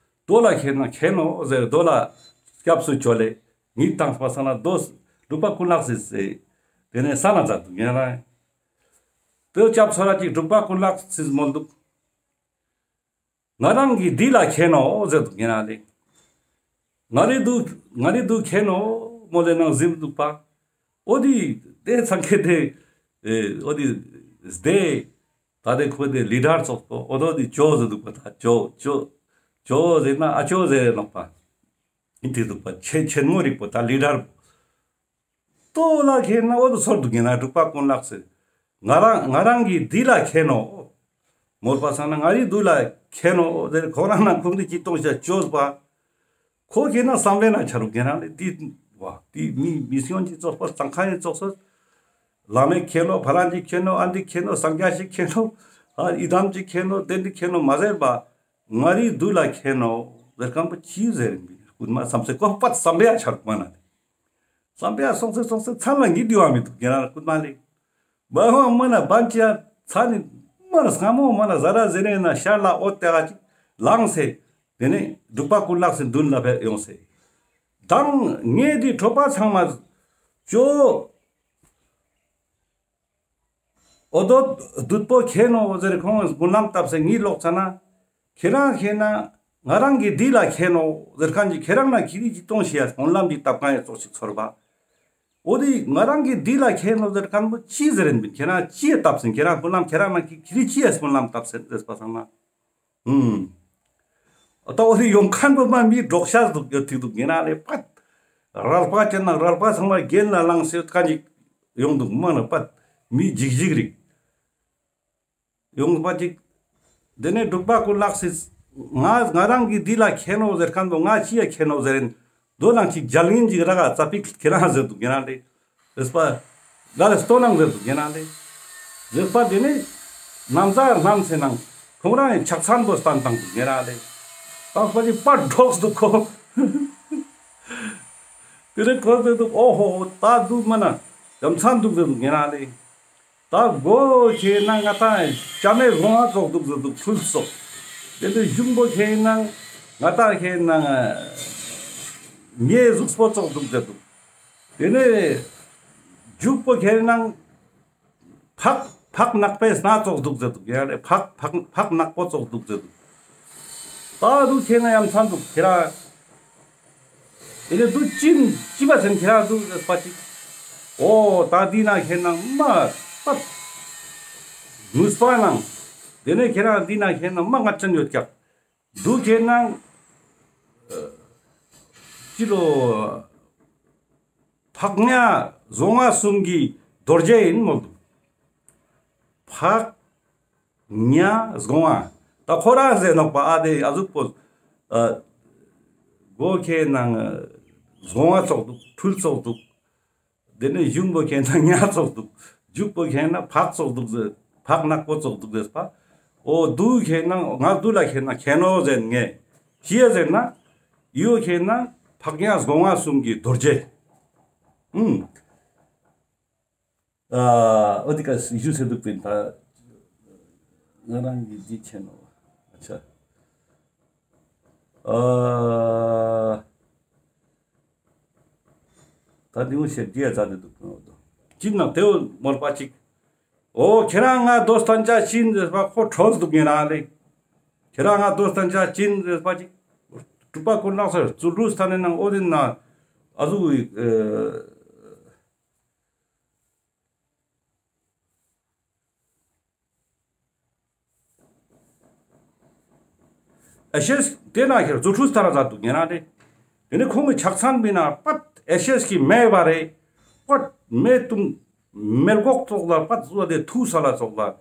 དོ་ལ་མཁྱེན་ན་མཁྱེན་ནོ་ཟེར། དོ་ལ་སྐྱབས་སུ་ཅོལ་ལེ། གཉིད་བཏང་པ་སང་ན་དོ་འབྲུག་པ་ཀུན་ལེགས་སི་སེ་དེ་ནས་ས་ན་ཛད་འདུག་ཡིན་ན་ལེ། དོ་སྐྱབས་སུ་ར་ཅིག་འབྲུག་པ་ཀུན་ལེགས་སི་མོལ་འདུག། ང་རང་གི་འདི་ལ་མཁྱེན་ནོ་ཟེར་འདུག་ཡིན་ན་ལེ། ང་རི་འདུ་ང་རི་འདུ་མཁྱེན་ནོ་མོལ་ལེ་ནང་གཟིམས་འདུག་པ། འོ་དེ་དེ་སང་ཁེ་དེ་འོ་དེ་སྡེ་ད་དེ་ཁོ་དེ་ལི་རལ་ཙོགས་པོ་འོ་དོ་དེ་ཇོ་ཟེར་འདུག་པ། ད་ཇོ་ཇོ་ཇོ་ཟེར་ན་ཨ་ཇོ་ཟེར་ནོག་པ། ཡིན་དེ་འདུག་པ། ཆེན་ཆེན་མོ་རིག་པོ་ད་ལི་རལ་པོ། དོ་ལ་མཁྱེན་ན་འོ་དོ་ཚོར་འདུག་ཡིན་ན་འབྲུག་པ་ཀུན་ལེགས་སི། ང་རང་ང་རང་གི་འདི་ལ་མཁྱེན་ནོ་མོལ་པ་སང་ན་ང་རི་འདུ་ལ་མཁྱེན་ནོ་ཟེར། ཁོ་རང་ན་ཁོང་དེ་ཅི་གཏོང་ཤ་ཅོས་པ། ཁོ་མཁྱེན་ན་བསམ་པའི་ན་ཆ་རུག་ཡིན་ན་ལེ། དེ་བ་དེ་མི་མི་སྐྱོན་གྱི་ཙོགས་པ་སང་ཁ་ཡི་ཙོགས་པ། བླ་མའི་མཁྱེན་ནོ། ཕ་རང་གི་མཁྱེན་ནོ། ཨ་འདི་མཁྱེན་ནོ། སངས་རྒྱས་ཤིག་མཁྱེན་ནོ། ཨ་ཡི་དམ་གྱི་མཁྱེན་ནོ། དེ་འདི་མཁྱེན་ནོ་མ་ཟེར་བ། ང་རི་འདུ་ལ་མཁྱེན་ནོ་ཟེར་མཁན་པོ་ཅི་ཟེར་ཡིན་པས། རྐུན་མ་བསམ་སེ་ཁོ་པད་བསམ་པའི་ཡ་ཆ་རུག་མ་ན་ལེ། བསམ་པའི་ཡ་སོང་སེ་སོང་སེ་མཚན་ལ་ཉིད་འདུ་བ་མི་འདུག་ཡིན་ན་རྐུན་མ་ལེ། བ་ཧོ་མ་ན་བན་ཅི་ཡ་ཚ་ནི་མ་ན་སྔ་མོ་མ་ན་ཟ་ར་ཟེ་རེ་ན་ཤར་ལ་འོ་དེ་ག་ཅིག་ལངས་སེ། དེ་ནས་འབྲུག་པ་ཀུན་ལེགས་སི་མདུན་ལ་ཕེབས་ཡོང་སེ། དང་ངེད་དེ་གྲོགས་པ་ཚང་མ་ཇོ་འོ་དོ་བདུད་པོ་མཁྱེན་ནོ་ཟེར་ཁོང་སྨོན་ལམ་བཏབ་སེ་གཉིད་ལོག་ཙ་ན། ཁྱེད་རང་མཁྱེན་ན་ང་རང་གི་འདི་ལ་མཁྱེན་ནོ་ཟེར་མཁན་གྱི་ཁྱེད་རང་ན་ཁྱི་རི་ཅི་གཏོང་ཤེས་ཡ་སྨོན་ལམ་ཅིག་བཏབ་མཁན་ཡ་ཙོགས་ཤིག་ཚོར་བ། འོ་དེ་ང་རང་གི་འདི་ལ་མཁྱེན་ནོ་ཟེར་མཁན་པོ་ཅི་ཟེར་ཡིན་པིན། ཁྱེད་རང་ཅི་ཡ་བཏབ་ཟིན། ཁྱེད་རང་སྨོན་ལམ་ཁྱེད་རང་ན་ཁྱི་རི་ཅི་ཡ་སྨོན་ལམ་བཏབ་ཟིན་ཟེར་པ་སང་ན། ཨུམ། ད་འོ་དེ་ཡོང་མཁན་པོ་མ་མི་འབྲོག་ཤ་ཟུག་ཡོད་ཐིག་འདུག་ཡིན་ན་ལེ། པད་རལ་པ་ཅན་ན་རལ་པ་ཚང་མ་གྱེན་ལ་ལངས་སེ་ཡོད་མཁན་ཅིག་ཡོང་འདུག་མ་ན། པད་མི་འཇིགས་འཇིགས་རིག་ཡོང་པ་ཅིག། དེ་ནས་འབྲུག་པ་ཀུན་ལེགས་སི་ང་ང་རང་གི་འདི་ལ་མཁྱེན་ནོ་ཟེར་མཁན་པོ་ང་ཅི་ཡ་མཁྱེན་ནོ་ཟེར་ཡིན། དོ་ནང་ཅིག་རྒྱལ་ངན་ཅིག་ར་ག་ཙ་པིག་ཁྱེད་རང་ཟེར་འདུག་ཡིན་ན་ལེ། ཟེར་པ། ག་ལེ་སྟོན་ནང་ཟེར་འདུག་ཡིན་ན་ལེ། ཟེར་པ་དེ་ནི་ནམ་ཟ་ནམ་ཚེ་ནང་ཁོང་རང་ཡི་ཕྱག་མཚན་པོ་སྟན་བཏང་འདུག་ཡིན་ན་ལེ། བཏང་པ་ཅིག་པར་འགྲོགས་འདུག་ཁོ། དེ་ནས་ཁོ་ཟེར་འདུག། ཨོ་ཧོ་ཧོ། ད་འདུག་མ་ན་ཡ་མཚན་འདུག་ཟེར་འདུག་ཡིན་ན་ལེ། ད་མགོ་ཁྱེད་ན་ང་ཏང་ལྕམ་མའི་སྒོ་ང་ཙོགས་འདུག་ཟེར་འདུག། ཕྲུལ་ཙོགས། དེ་ནས་གཞུང་པོ་ཁྱེད་ན་ང་ཏང་ཁྱེད་ན་ངའི་གཟུགས་པོ་ཙོགས་འདུག་ཟེར་འདུག། དེ་ནས་མཇུག་པོ་ཁྱེད་ན་ཕག་ཕག་ནག་པོའི་སྣ་ཙོགས་འདུག་ཟེར་འདུག། ཡ་རེ་ཕག་ཕག་ཕག་ནག་པོ་ཙོགས་འདུག་ཟེར་འདུག། ད་འདུག་ཁྱེད་ན་ཡ་མཚན་འདུག་ཁྱེད་རང་། དེ་ནས་འདུག་ཅིན་ཅི་བ་ཟེར་ཁྱེད་རང་འདུག་ཟེར་པ་ཅིག། ཨོ་ད་འདི་ན་ཁྱེད་ན་མ་པ་ནུས་པ་ནང་། དེ་ནས་ཁྱེད་རང་འདི་ན་ཁྱེད་ན་མ་ངར་ཅན་ཡོད་ཀྱག། འདུག་ཁྱེད་ན་ཅི་ལོ། ཕག་ཉ་སྒོ་ང་གསུམ་གྱི་རྡོ་རྗེ་ཡིན་མོལ་འདུག། ཕག་ཉ་སྒོ་ང་། ད་ཁོ་རང་ཟེར་ནོག་པ། ཨ་དེ་ཨ་ཟུག་པོ། ཨ་མགོ་ཁྱེད་ན་སྒོ་ང་ཙོགས་འདུག། ཕྲུལ་ཙོགས་འདུག། དེ་ནས་གཞུང་པོ་ཁྱེད་ན་ཉ་ཙོགས་འདུག། མཇུག་པོ་ཁྱེད་ན་ཕག་ཙོགས་འདུག་ཟེར། ཕག་ནག་པོ་ཙོགས་འདུག་ཟེར་པ། ཨོ་འདུག་ཁྱེད་ན་ང་འདུག་ལ་ཁྱེད་ན་མཁྱེན་ནོ་ཟེར་ངས། ཅི་ཡ་ཟེར་ན། ཡོ་ཁྱེད་ན་ཕག་ཉ་སྒོ་ང་གསུམ་གྱི་རྡོ་རྗེ། ཨུམ། ཨ་འོ་དེ་ཀ་ཞུ་ཟེར་འདུག་པིན། ད་ང་རང་གི་འདི་ཆེན་ནོ། ཨ་ཆ། ཨ་ད་འདི་འུ་ཤེས་འདི་ཡ་ཙ་དེ་འདུག་ནོ་དོ། ཅི་ན་དེའོ་མོལ་པ་ཅིག། ཨོ་ཁྱེད་རང་ང་དོ་སྟན་ཆ་ཅིན་ཟེར་པ་ཁོ་ཁྲོས་འདུག་ཡིན་ན་ལེ། ཁྱེད་རང་ང་དོ་སྟན་ཆ་ཅིན་ཟེར་པ་ཅིག། འབྲུག་པ་ཀུན་ལེགས་སི་རྩོལ་སྒྲུབ་སྟན་ནང་འོ་དེ་ན་ཨ་ཟུག་གི་ཨ། ཨེ་ཤེས་དེ་ན་ཁེར་རྫུ་འཕྲུལ་ལྟར་མཛད་འདུག་ཉེ་རང་རེ། དེ་ནས་ཁོང་གི་ཕྱག་མཚན་པོའི་ནང་པད་ཨེ་ཤེས་ཀྱི་མེ་འབར་རེ། པད་མེ་དུང་མེ་ལྐོག་ཙོགས་ལ་པད་ཟུ་དེ་ཐུགས་ས་ལ་ཙོགས་ལ།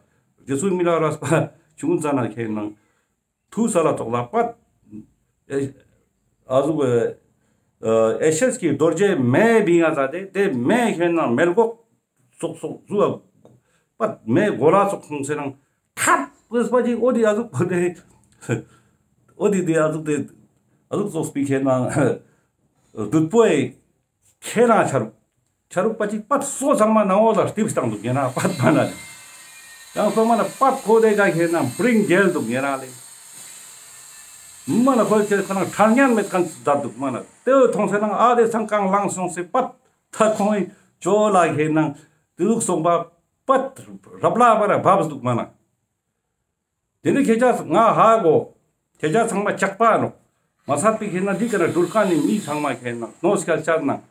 རྗེ་བཙུན་མི་ལ་རས་པ་ཆུང་ཙ་ན་ཁེ་ནང་ཐུགས་ས་ལ་ཙོགས་ལ་པད་ཨེ་ཨ་ཟུག་ཨེ་ཤེས་ཀྱི་རྡོ་རྗེ་མེ་བིང་ང་ཟ་དེ་དེ་མེ་ཁེ་ནང་མེ་ལྐོག་ཙོགས་ཙོགས་ཟུ་བ། པད་མེ་གོ་ལ་ཙོགས་ཁོང་སེ་ནང་ཐབ་ཟེར་པ་ཅིག་འོ་དེ་ཨ་ཟུག་པོ་དེ་འོ་དེ་དེ་ཨ་ཟུག་དེ་ཨ་ཟུག་ཙོགས་པི་ཁེ་ནང་བདུད་པོའི་ཁེ་ནང་ཆ་རུག་ཆ་རུག་པ་ཅིག་པད་སོ་ཚང་མ་ནང་འོག་ལ་རྟིབ་བཏང་འདུག་ཉེ་རང་པད་མ་ན་ནི་ཡང་སོ་མ་ན་པད་ཁོ་དེ་ག་ཁེ་ནང་བྲིང་རྒྱལ་འདུག་ཉེ་རང་ལེ། མ་ན་ཁོ་ཁེ་ཁོ་ནང་ཁྲ་ཉན་མེད་ཁན་ཙིག་མཛད་འདུག་མ་ན་དེ་འོ་མཐོང་སེ་ནང་ཨ་དེ་ཚང་གང་ལངས་སོང་སེ་པད། ད་ཁོང་གི་ཅོ་ལ་ཁེ་ནང་དེ་ལུགས་སོང་པ་པད་རབ་ལ་པ་ར་བབས་འདུག་མ་ན། དེ་ནས་ཁྱེད་ཅག་ང་ཧ་གོ། ཁྱེད་ཅག་ཚང་མ་ཇག་པ་ནོག། མ་ཚད་པའི་ཁེ་ནང་འདི་ཀ་ན་འགྲུལ་ཁན་ནི་མི་ཚང་མ་ཁེ་ནང་ནོ་སྐལ་ཆ་ནང་།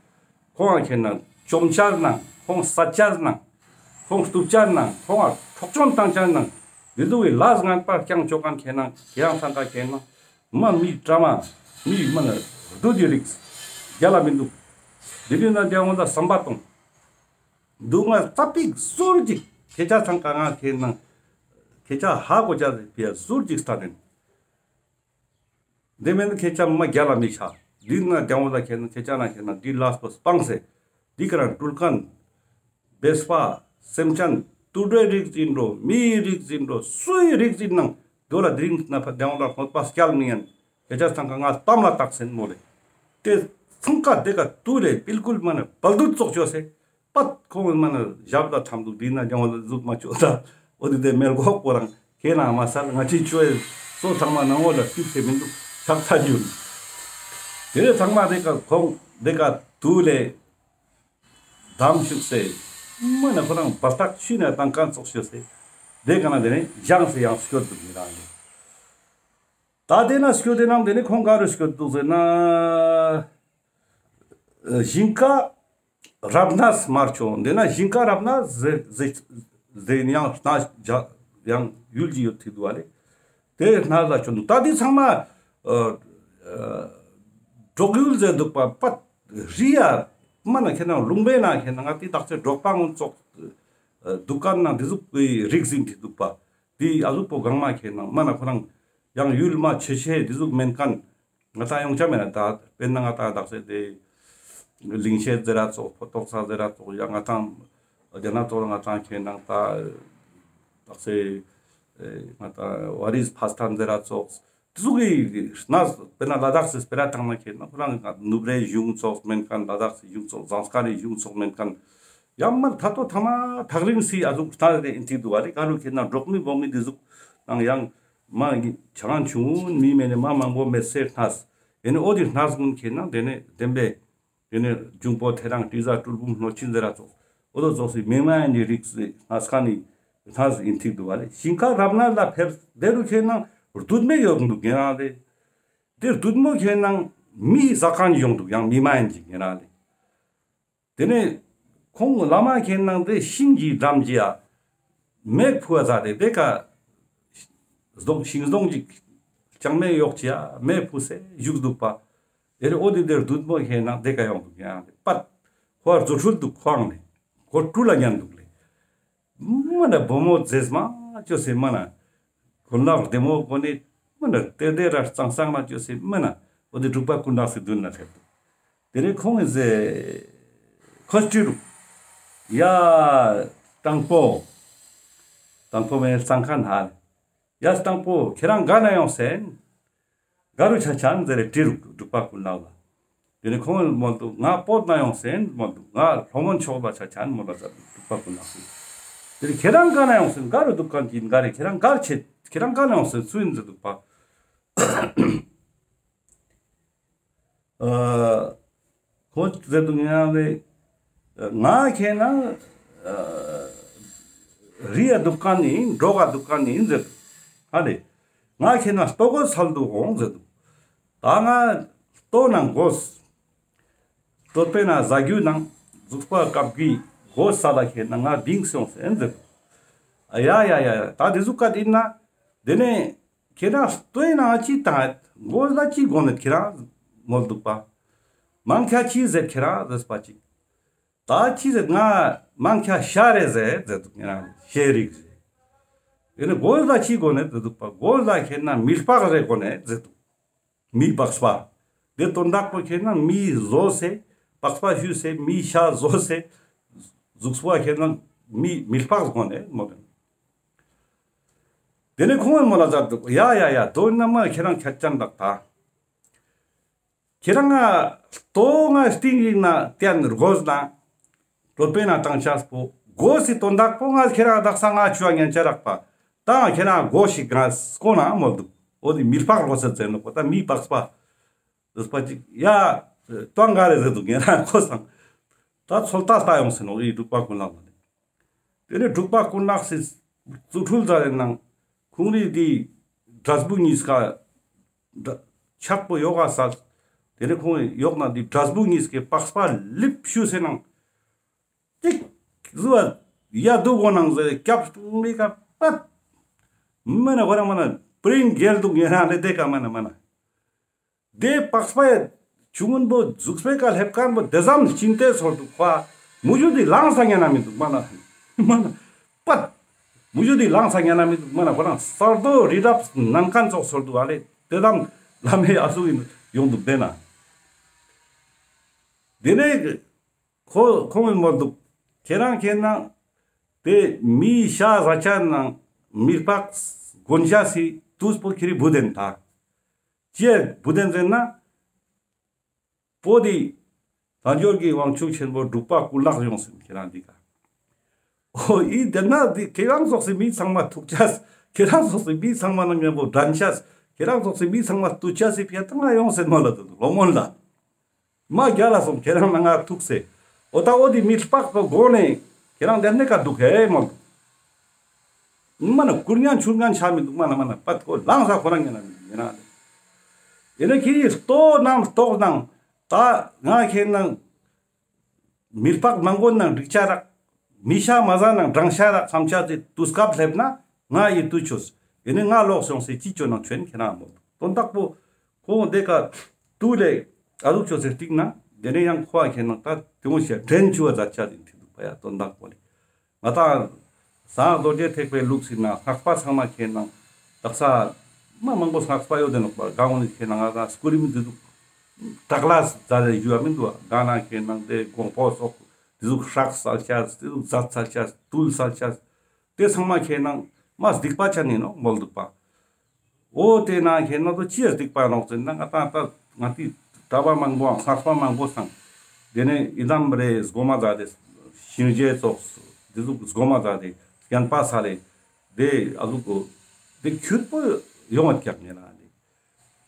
ཁོང་ཁེ་ནང་བཅོམ་ཆ་ནང་། ཁོང་སད་ཆ་ནང་། ཁོང་གཏུབ་ཆ་ནང་། ཁོང་འཕྲོག་བཅོམ་བཏང་ཆ་ནང་། འདི་ཚོ་གི་ལས་ངན་པ་རྐྱང་ཅོ་ཁན་ཁེ་ནང་ཁེ་རང་ཚང་ཀ་ཁེ་ནང་མ་མི་དྲ་མ་མི་མ་ན་བདུད་ཀྱི་རིགས་རྒྱལ་ལ་མི་འདུག། འདི་ནི་ན་རྒྱལ་བ་ལ་བསམ་པ་གཏོང་། འདུག་ང་ཙ་པིག་ཟུར་ཅིག་ཁྱེད་ཅག་ཚང་ཀ་ང་ཁེ་ནང་ཁྱེད་ཅག་ཧ་གོ་ཅ་ཟེར་པའི་ཟུར་ཅིག་སྟ་དེན། དེ་མེན་ཁྱེད་ཅག་མ་རྒྱལ་ལ་མི་ཆ། འདི་ན་རྒྱལ་བ་ལ་ཁེ་ནང་ཁྱེད་ཅག་ན་ཁེ་ནང་འདི་ལས་པོ་སྤངས་སེ། འདི་ཀ་རང་འགྲུལ་ཁན་བེས་པ་སེམས་ཅན་དུད་འགྲོའི་རིགས་ཡིན་འགྲོ་མིའི་རིགས་ཡིན་འགྲོ་སུའི་རིགས་ཡིན་ནང་དོ་ལ་དེ་རིང་ན་ཕ་རྒྱལ་བ་ལ་གནོད་པ་སྐྱལ་མི་ཡན། ཁྱེད་ཅག་ཚང་ཀ་ང་གཏམ་ལ་བཏགས་སེན་མོ་ལེ། དེ་ཚང་ཀ་དེ་ཀ་དུ་ལེ་བིལ་ཀུལ་མ་ན་བལ་དུད་ཙོགས་ཅོས་སེ། པད་ཁོང་མ་ན་ཞབས་ལ་འཐམ་འདུག། འདི་ན་རྒྱལ་བ་ལ་ཟུག་མ་ཅོ་ད། འོ་དེ་དེ་མེ་ལྐོག་པོ་རང་ཁེ་ནང་མ་སལ་ང་ཅི་ཅོ་ཨེ་སོ་ཚང་མ་ནང་འོག་ལ་སྐྱུགས་སེ་མི་འདུག་ཆགས་ཚ་རྒྱུ། དེ་ཚང་མ་དེ་ཀ་ཁོང་དེ་ཀ་དུ་ལེ་དམ་ཞུགས་སེ་མ་ན་ཁོ་རང་བར་ཐག་ཆུ་ན་བཏང་ཁན་ཙོགས་ཅོས་སེ་དེ་ཀ་ན་དེ་ནས་བཞེངས་སེ་ཡང་སྐྱོད་འདུག་མི་རང་ལེ། ད་དེ་ན་སྐྱོད་དེ་ནང་དེ་ནས་ཁོང་ག་རུ་སྐྱོད་འདུག་ཟེར་ན། ཞིང་ཁ་རབ་གནས་མར་བྱོན། དེ་ན་ཞིང་ཁ་རབ་གནས་ཟེར་ཟེར་ཟེར་ཡང་གནས་ཡང་ཡུལ་གྱི་ཡོད་ཐིག་འདུག་བ་ལེ། དེ་གནས་ལ་བྱོན་འདུག། ད་དེ་ཚང་མ་འབྲོག་ཡུལ་ཟེར་འདུག་པ་པད་རི་ཡ་མ་ན་ཁེ་ནང་ལུང་པའི་ནང་ཁེ་ནང་ང་དེ་དག་ཚེ་འབྲོག་པ་ངོ་ཙོགས་འདུག་ཁན་ནང་དེ་ཟུག་གི་རིགས་ཟིན་ཐིག་འདུག་པ། དེ་ཨ་ཟུག་པོ་གང་མ་ཁེ་ནང་མ་ན་ཁོ་རང་ཡང་ཡུལ་མ་ཆེ་ཆེ་དེ་ཟུག་མེན་ཁན། ང་ཏང་ཡོང་ཆ་མེད་ན་ད་དཔེར་ན་ང་ཏང་དག་ས་དེ་ལིང་ཤེད་ཟེར་ར་ཙོགས་ཕོ་ཏོག་ས་ཟེར་ར་ཙོགས་ཡང་ང་ཏང་རྒྱ་ནག་ཙོགས་ང་ཏང་ཁེ་ནང་ད་དག་ས་ང་ཏང་ཝ་རིས་ཕ་སི་ཐན་ཟེར་ར་ཙོགས་དེ་ཟུག་གི་གནས་དཔེར་ན་ལ་དྭགས་སི་སྤེ་ར་ཐང་ན་ཁེ་ནང་ཁོ་རང་ནུབ་རའི་གཞུང་ཙོགས་མེན་ཁན་ལ་དྭགས་སི་གཞུང་ཙོགས་ཟངས་དཀར་རི་གཞུང་ཙོགས་མེན་ཁན་ཡང་མ་ཐ་ཏོ་ཐ་མ་ཐག་རིང་སི་ཨ་ཟུག་གནས་དེ་ཨིན་ཐིག་འདུག་བ་རེ་ག་རུ་ཁེ་ནང་འབྲོག་མི་འབོག་མི་དེ་ཟུག་ནང་ཡང་མ་ཆང་ཆུང་མི་མེད་ནས་མ་མང་པོ་མེད་སེ་གནས། ཨེ་ནི་འོ་དེ་གནས་ཀུན་ཁེ་ནང་དེ་ནས་བདེན་པའི་དེ་ནས་འབྱུང་པོ་ཐེ་རང་དྲི་ཟ་སྤྲུལ་སྐུ་གནོད་སྦྱིན་ཟེར་ར་ཙོགས་འོ་དོ་ཙོགས་སི་མི་མ་ཡིན་ནི་རིགས་སི་གནས་ཁ་ནི་གནས་ཨིན་ཐིག་འདུག་བ་ལེ། ཞིང་ཁ་རབ་གནས་ལ་ཕེབས་དེ་རུ་ཁེ་ནང་བདུད་མོ་ཡོང་འདུག་ཉེ་རང་ལེ། དེ་བདུད་མོ་ཁེ་ནང་མི་ཟ་ཁན་ཡོང་འདུག་ཡང་མི་མ་ཡིན་ཅིག་ཉེ་རང་ལེ། དེ་ནས་ཁོང་བླ་མ་མཁྱེན་ནང་དེ་ཤིང་གི་འགྲམ་གྱི་ཡ་མེ་ཕུ་བ་ཟ་དེ་དེ་ཀ་སྡོང་ཤིང་སྡོང་གཅིག་ལྕང་མའི་ཡོག་གི་ཡ་མེ་ཕུ་སེ་བཞུགས་འདུག་པ། དེ་རེ་འོ་དེ་དེར་བདུད་མོ་མཁྱེན་ནང་དེ་ཀ་ཡོང་འདུག་ཡང་དེ་པད་ཁོ་བ་རྫུ་འཕྲུལ་འདུག་ཁོང་ནས་ཁོ་སྤྲུལ་ལ་ཉན་འདུག་ལེ། མ་ན་བུ་མོ་མཛེས་མ་ཅོས་སེ་མ་ན། གོན་ལག་བདེ་མོ་གོན་ནས་མ་ན་ཏེ་ཏེ་ར་གཙང་གཙང་མ་ཅོས་སེ་མ་ན། འོ་དེ་འབྲུག་པ་ཀུན་ལེགས་སི་མདུན་ན་ཕེབས་འདུག། དེ་ནས་ཁོང་གིས་ཟེར། ཁོས་དྲིས་རུག། ཡ། དང་པོ། དང་པོ་མེན་གཙང་ཁ་ན་ཧ་ལེ། ཡ་དང་པོ་ཁྱེད་རང་ག་ན་ཡོང་སེན། ག་རུ་ཆ་ཆན་ཟེར་རེ་དྲིས་རུག་འབྲུག་པ་ཀུན་ལེགས་ལ། དེ་ནས་ཁོང་མོལ་འདུག། ང་བོད་ན་ཡོང་སེན་མོལ་འདུག། ང་ལྷོ་མོན་ཕྱོགས་ལ་ཆ་ཆན་མོལ་ལ་ཟེར་འབྲུག་པ་ཀུན་ལེགས་སི། དེ་ནས་ཁྱེད་རང་ག་ན་ཡོང་སེན། ག་རུ་འདུག་ཁན་ཅིག་ག་རེ་ཁྱེད་རང་གར་ཆེད་ཁྱེད་རང་ག་ན་ཡོང་སེན་སུ་ཡིན་ཟེར་འདུག་པ། ཨ། ཁོ་ཟེར་འདུག་ཡང་ལེ། ང་ཁྱེད་ན་ཨ་རི་ཡ་འདུག་ཁན་ནི་འབྲོག་ག་འདུག་ཁན་ནི་ཟེར་འདུག། ཧ་ལེ། ང་ཁྱེད་ན་ལྟོ་གོས་སལ་དུ་འོང་ཟེར་འདུག། ད་ང་ལྟོ་ནང་གོས། ལྟོ་པའི་ནང་ཟ་རྒྱུ་ནང་གཟུགས་པོ་བཀབ་རྒྱུའི་གོས་སལ་ལ་ཁྱེད་ན་ང་བིང་སོང་སེན་ཟེར་འདུག། ཨ་ཡ་ཡ་ཡ་ཡ་ད་དེ་ཟུག་ག་དེ་ཡིན་ན་དེ་ནས། ཁྱེད་རང་ལྟོས་ན་ཅི་བཏང་ཡོད། མགོ་ལ་ཅི་གོན་ནས་ཁྱེད་རང་མོལ་འདུག་པ། མང་ཁྱ་ཅི་ཟེར་ཁྱེད་རང་ཟེར་པ་ཅིག་ད་ཅི་ཟེར་ང་མང་ཁྱ་ཤ་རེ་ཟེར་ཟེར་འདུག་ངེ་རང་ཤེས་རིག་ཟེར། ཡིན་ནི་མགོ་ལ་ཅི་གོན་ནས་ཟེར་འདུག་པ། མགོ་ལ་ཁྱེད་ན་མི་ལྤགས་རེ་གོན་ནས་ཟེར་འདུག་མི་པགས་པ། དེ་དོན་དག་པོ་ཁྱེད་ན་མི་བཟོ་སེ་པགས་པ་བཤུས་སེ་མི་ཤ་བཟོ་སེ་གཟུགས་པོ་ཁྱེད་ན་མི་མི་ལྤགས་གོན་ནས་མོལ་ཏེ། དེ་ནས་ཁོང་ངི་མོལ་ལ་མཛད་འདུག་ཡ་ཡ་ཡ་དོན་ན་མ་ཁྱེད་རང་ཁྱད་ཅན་དག་ད། ཁྱེད་རང་ང་ལྟོ་ང་སྟིང་ཡིག་ན་བསྟན་རྒོས་ན་གྲོད་པའི་ན་བཏང་ཆས་པོ་གོ་སི་དོན་དག་པོ་ང་ཁྱེད་རང་དག་ས་ང་ཆུ་ཨ་ཉན་ཆ་རག་པ། ད་ང་ཁྱེད་རང་གོ་ཞིག་ང་སྐོ་ན་མོལ་འདུག་འོ་དེ་མི་ལྤགས་རྒོས་ཟེར་ནོ་པོ་ད་མི་པགས་པ་རྒོས་པ་ཅིག་ཡ་ཏོང་ག་རེ་ཟེར་འདུག་ངེ་རང་གོ་སང་ད་ཚོད་ལྟ་ལྟ་ཡོང་སེ་ནོ་ཨི་འབྲུག་པ་ཀུན་ལེགས་ལ་ནི། དེ་ནས་འབྲུག་པ་ཀུན་ལེགས་སི་རྩོད་འཁྲུལ་མཛད་ནང་ཁོང་རི་དེ་འབྲས་བུ་གཉིས་ཀ་འདྲ་ཆག་པོ་ཡོག་ག་ས། དེ་ནས་ཁོང་ཡོག་ན་དེ་འབྲས་བུ་གཉིས་ཀའི་པགས་པ་ལིབ་ཤུ་སེ་ནང་ཏིག་ཟུ་ཡ་དུ་གོ་ནང་ཟེར་སྐྱབས་མི་ཀ་པད། མ་ན་ཁོ་རང་མ་ན་སྤྲིན་རྒྱལ་འདུག་ངེ་རང་ལེ་དེ་ཀ་མ་ན་མ་ན། དེ་པགས་པའི་ཆུང་ངུན་པོ་གཟུགས་པོའི་ཀ་སླེབས་མཁན་པོ་དེ་ཙམ་ཅིན་ཏེ་ཚོར་འདུག་པ། མུ་ཞུ་དེ་ལངས་ས་ཉན་ན་མི་འདུག་མ་ན། མ་ན། པད། མུ་ཞུ་དེ་ལངས་ས་ཉན་ན་མི་འདུག་མ་ན། ཁོ་རང་ས་རྡོ་རི་རབ་ནང་མཁན་ཙོགས་ཚོར་འདུག་ཨ་ལེ། དེ་ཙམ་ལ་མེ་ཨ་སུ་ཡིན་ཡོང་འདུག་དེ་ན། དེ་ནས་ཁོ་ཁོང་ངི་མོལ་འདུག་ཁྱེད་རང་ཁྱེད་ན་དེ་མི་ཤ་ཟ་ཆ་ནང་མི་ལྤགས་གོན་ཆ་སི་དུས་པོ་ཁྱེད་རི་བུ་དེན་ད། ཅི་བུ་དེན་ཟེར་ན། པོ་དེ་དལ་འབྱོར་གྱི་དབང་ཕྱུག་ཆེན་པོ་འབྲུག་པ་ཀུན་ལེགས་ཡོང་སེ་ཁྱེད་རང་འདི་ཀ། འོ་ཨི་དེ་ན་འདི་ཁྱེད་རང་ཙོགས་སི་མི་ཚང་མ་ཐུག་ཆས། ཁྱེད་རང་ཙོགས་སི་མི་ཚང་མ་ནང་མཉམ་པོ་འགྲན་ཆས། ཁྱེད་རང་ཙོགས་སི་མི་ཚང་མ་ཐུག་ཆས་སི་ཕི་ཡ་ད་ང་ཡོང་སེ་མ་ལ་དུ་ལོ་མོན་ལ། མ་རྒྱལ་ལ་སོང་ཁྱེད་རང་ན་ང་ཐུག་སེ། འོ་ད་འོ་དེ་མི་ལྤགས་པོ་གོན་ནས་ཁྱེད་རང་དེ་ནས་ཀ་འདུག་ཧེ་མོལ། མ་ན་ཀུར་ཉན་ཆུར་ཉན་ཆ་མི་འདུག་མ་ན་མ་ན་པད་ཁོ་ལངས་ས་ཁོ་རང་ཉན་ན་མི་འདུག་ཡིན་ན། ཡིན་ན་ཁྱེད་ཡི་ལྟོ་ནང་ལྟོགས་ནང་ད་ང་ཁྱེད་ནང་མི་ལྤགས་མང་པོ་ནང་འགྲིག་ཆ་རག་མི་ཤ་མ་ཟ་ནང་འགྲང་ཤ་རག་བསམ་ཆ་དེ་དུས་སྐབས་སླེབས་ན་ང་ཡི་དུས་ཆོས་ཡིན་ན་ང་ལོག་སོང་སེ་ཅི་ཅོ་ནང་ཆོན་ཁྱེད་རང་མོལ་དོན་དག་པོ་ཁོང་དེ་ཀ་ཏུ་ལེ་ཨ་ལུག་ཆོས་སེ་སྟིང་ན་དེ་ནས་ཡང་ཁོ་ཨ་ཁྱེད་ནང་ད་དེ་འོང་ཤ་དྲན་ཆུ་བ་ཛ་ཆ་དེ་ཐི་འདུག་པ་ཡ་དོན་དག་པོ་ལེ། ང་དང་ཟངས་རྡོ་རྗེ་ཐེག་པའི་ལུགས་ཟིན་ན་སྔགས་པ་ཚང་མ་ཁྱེད་ནང་དག་ས་མ་མང་པོ་སྔགས་པ་ཡོད་དེ་ནོག་པ་གང་འོང་ནི་ཁྱེད་ནང་ང་དང་སྐུ་རིམ་འདི་ཚུགས་དྲག་ལ་ཛ་རེ་ཞུ་བ་མི་འདུག་ག་གང་ན་ཁྱེད་ནང་དེ་དགོང་པོ་སོགས་འདི་ཚུགས་སྲག་སལ་ཆས་འདི་ཚུགས་ཛ་ཚལ་ཆས་དུལ་སལ་ཆས་དེ་ཚང་མ་ཁྱེད་ནང་མ་སྡིག་པ་ཆ་ནི་ནོག་མོལ་འདུག་པ། འོ་དེ་ན་ཁྱེད་ན་ཚོ་ཅི་ཡ་སྡིག་པ་ནོག་ཟེར་ན་ང་ཏང་ད་ང་ཏི་གྲྭ་པ་མང་པོ་སྔགས་པ་མང་པོ་སང་དེ་ནས་ཡི་དམ་རེ་སྒོམ་མ་མཛད་དེ་ཞིང་རྗེ་ཙོགས་དེ་ཟུག་སྒོམ་མ་མཛད་དེ་རྒན་པ་ས་ལེ་དེ་ཨ་ཟུག་གོ་དེ་ཁྱུད་པོ་ཡོང་བ་ཀྱག་ཉེ་ན་དེ་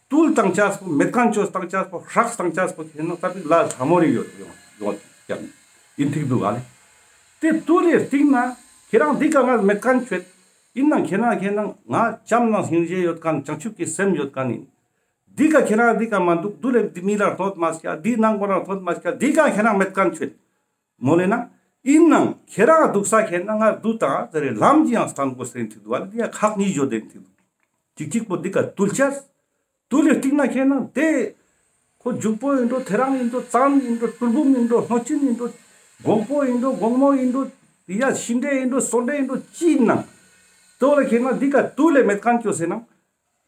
དུལ་བཏང་ཆས་པོ་མེད་མཁན་ཆོས་བཏང་ཆས་པོ་སྲག་བཏང་ཆས་པོ་ཁྱེད་ན་ཙ་པིག་ལ་ལྷ་མོ་རེ་ཡོད་ཡོང་ཡོང་ཀྱག་ཡིན་ཐིག་འདུག་ག་ལེ། དེ་དུལ་ལེ་སྟིང་ན་ཁྱེད་རང་འདི་ག་ང་མེད་མཁན་ཆོས། ཡིན་ནང་ཁྱེད་ན་ཁྱེད་ན་ང་ལྕམ་ནང་སྙིང་རྗེ་ཡོད་མཁན་བྱང་ཆུབ་ཀྱི་སེམས་ཡོད་མཁན་ཡིན། འདི་ག་ཁྱེད་རང་འདི་ག་མ་འདུག་འདུ་ལེ་འདི་མི་ལ་གནོད་མ་སྐྱལ་འདི་ནང་པོ་ལ་གནོད་མ་སྐྱལ་འདི་ག་ཁྱེད་རང་མེད་མཁན་ཆོད། མོ་ལེ་ན་ཡིན་ནང་ཁྱེད་རང་འདུག་ས་ཁྱེད་ན་ང་འདུ་དང་ཟེར་རེ་ལམ་གྱི་ཡང་སྟན་དགོས་ཟེར་ཐིག་འདུག་བ་ལེ་འདི་ཡ་ཁག་གཉིས་བརྗོད་དེ་ཐིག་འདུག་ཅིག་ཅིག་པོ་འདི་ག་དུལ་ཆས། དུལ་ལེ་སྟིང་ན་ཁྱེད་ན་དེ། ཁོ་འཇུག་པོ་ཡིན་འགྲོ་ཐེ་རང་ཡིན་འགྲོ་གཙང་ཡིན་འགྲོ་ཏུལ་བུམ་ཡིན་འགྲོ་སྣོད་ཆེན་ཡིན་འགྲོ་དགོང་པོ་ཡིན་འགྲོ་དགོང་མོ་ཡིན་འགྲོ་ཡ་ཤིང་འབྲས་ཡིན་འགྲོ་སོ་འབྲས་ཡིན་འགྲོ་ཅི་ཡིན་ནང་། དོ་ལ་ཁྱེད་ན་འདི་ག་དུལ་ལེ་མེད་མཁན་ཅོ་ཟེར་ན།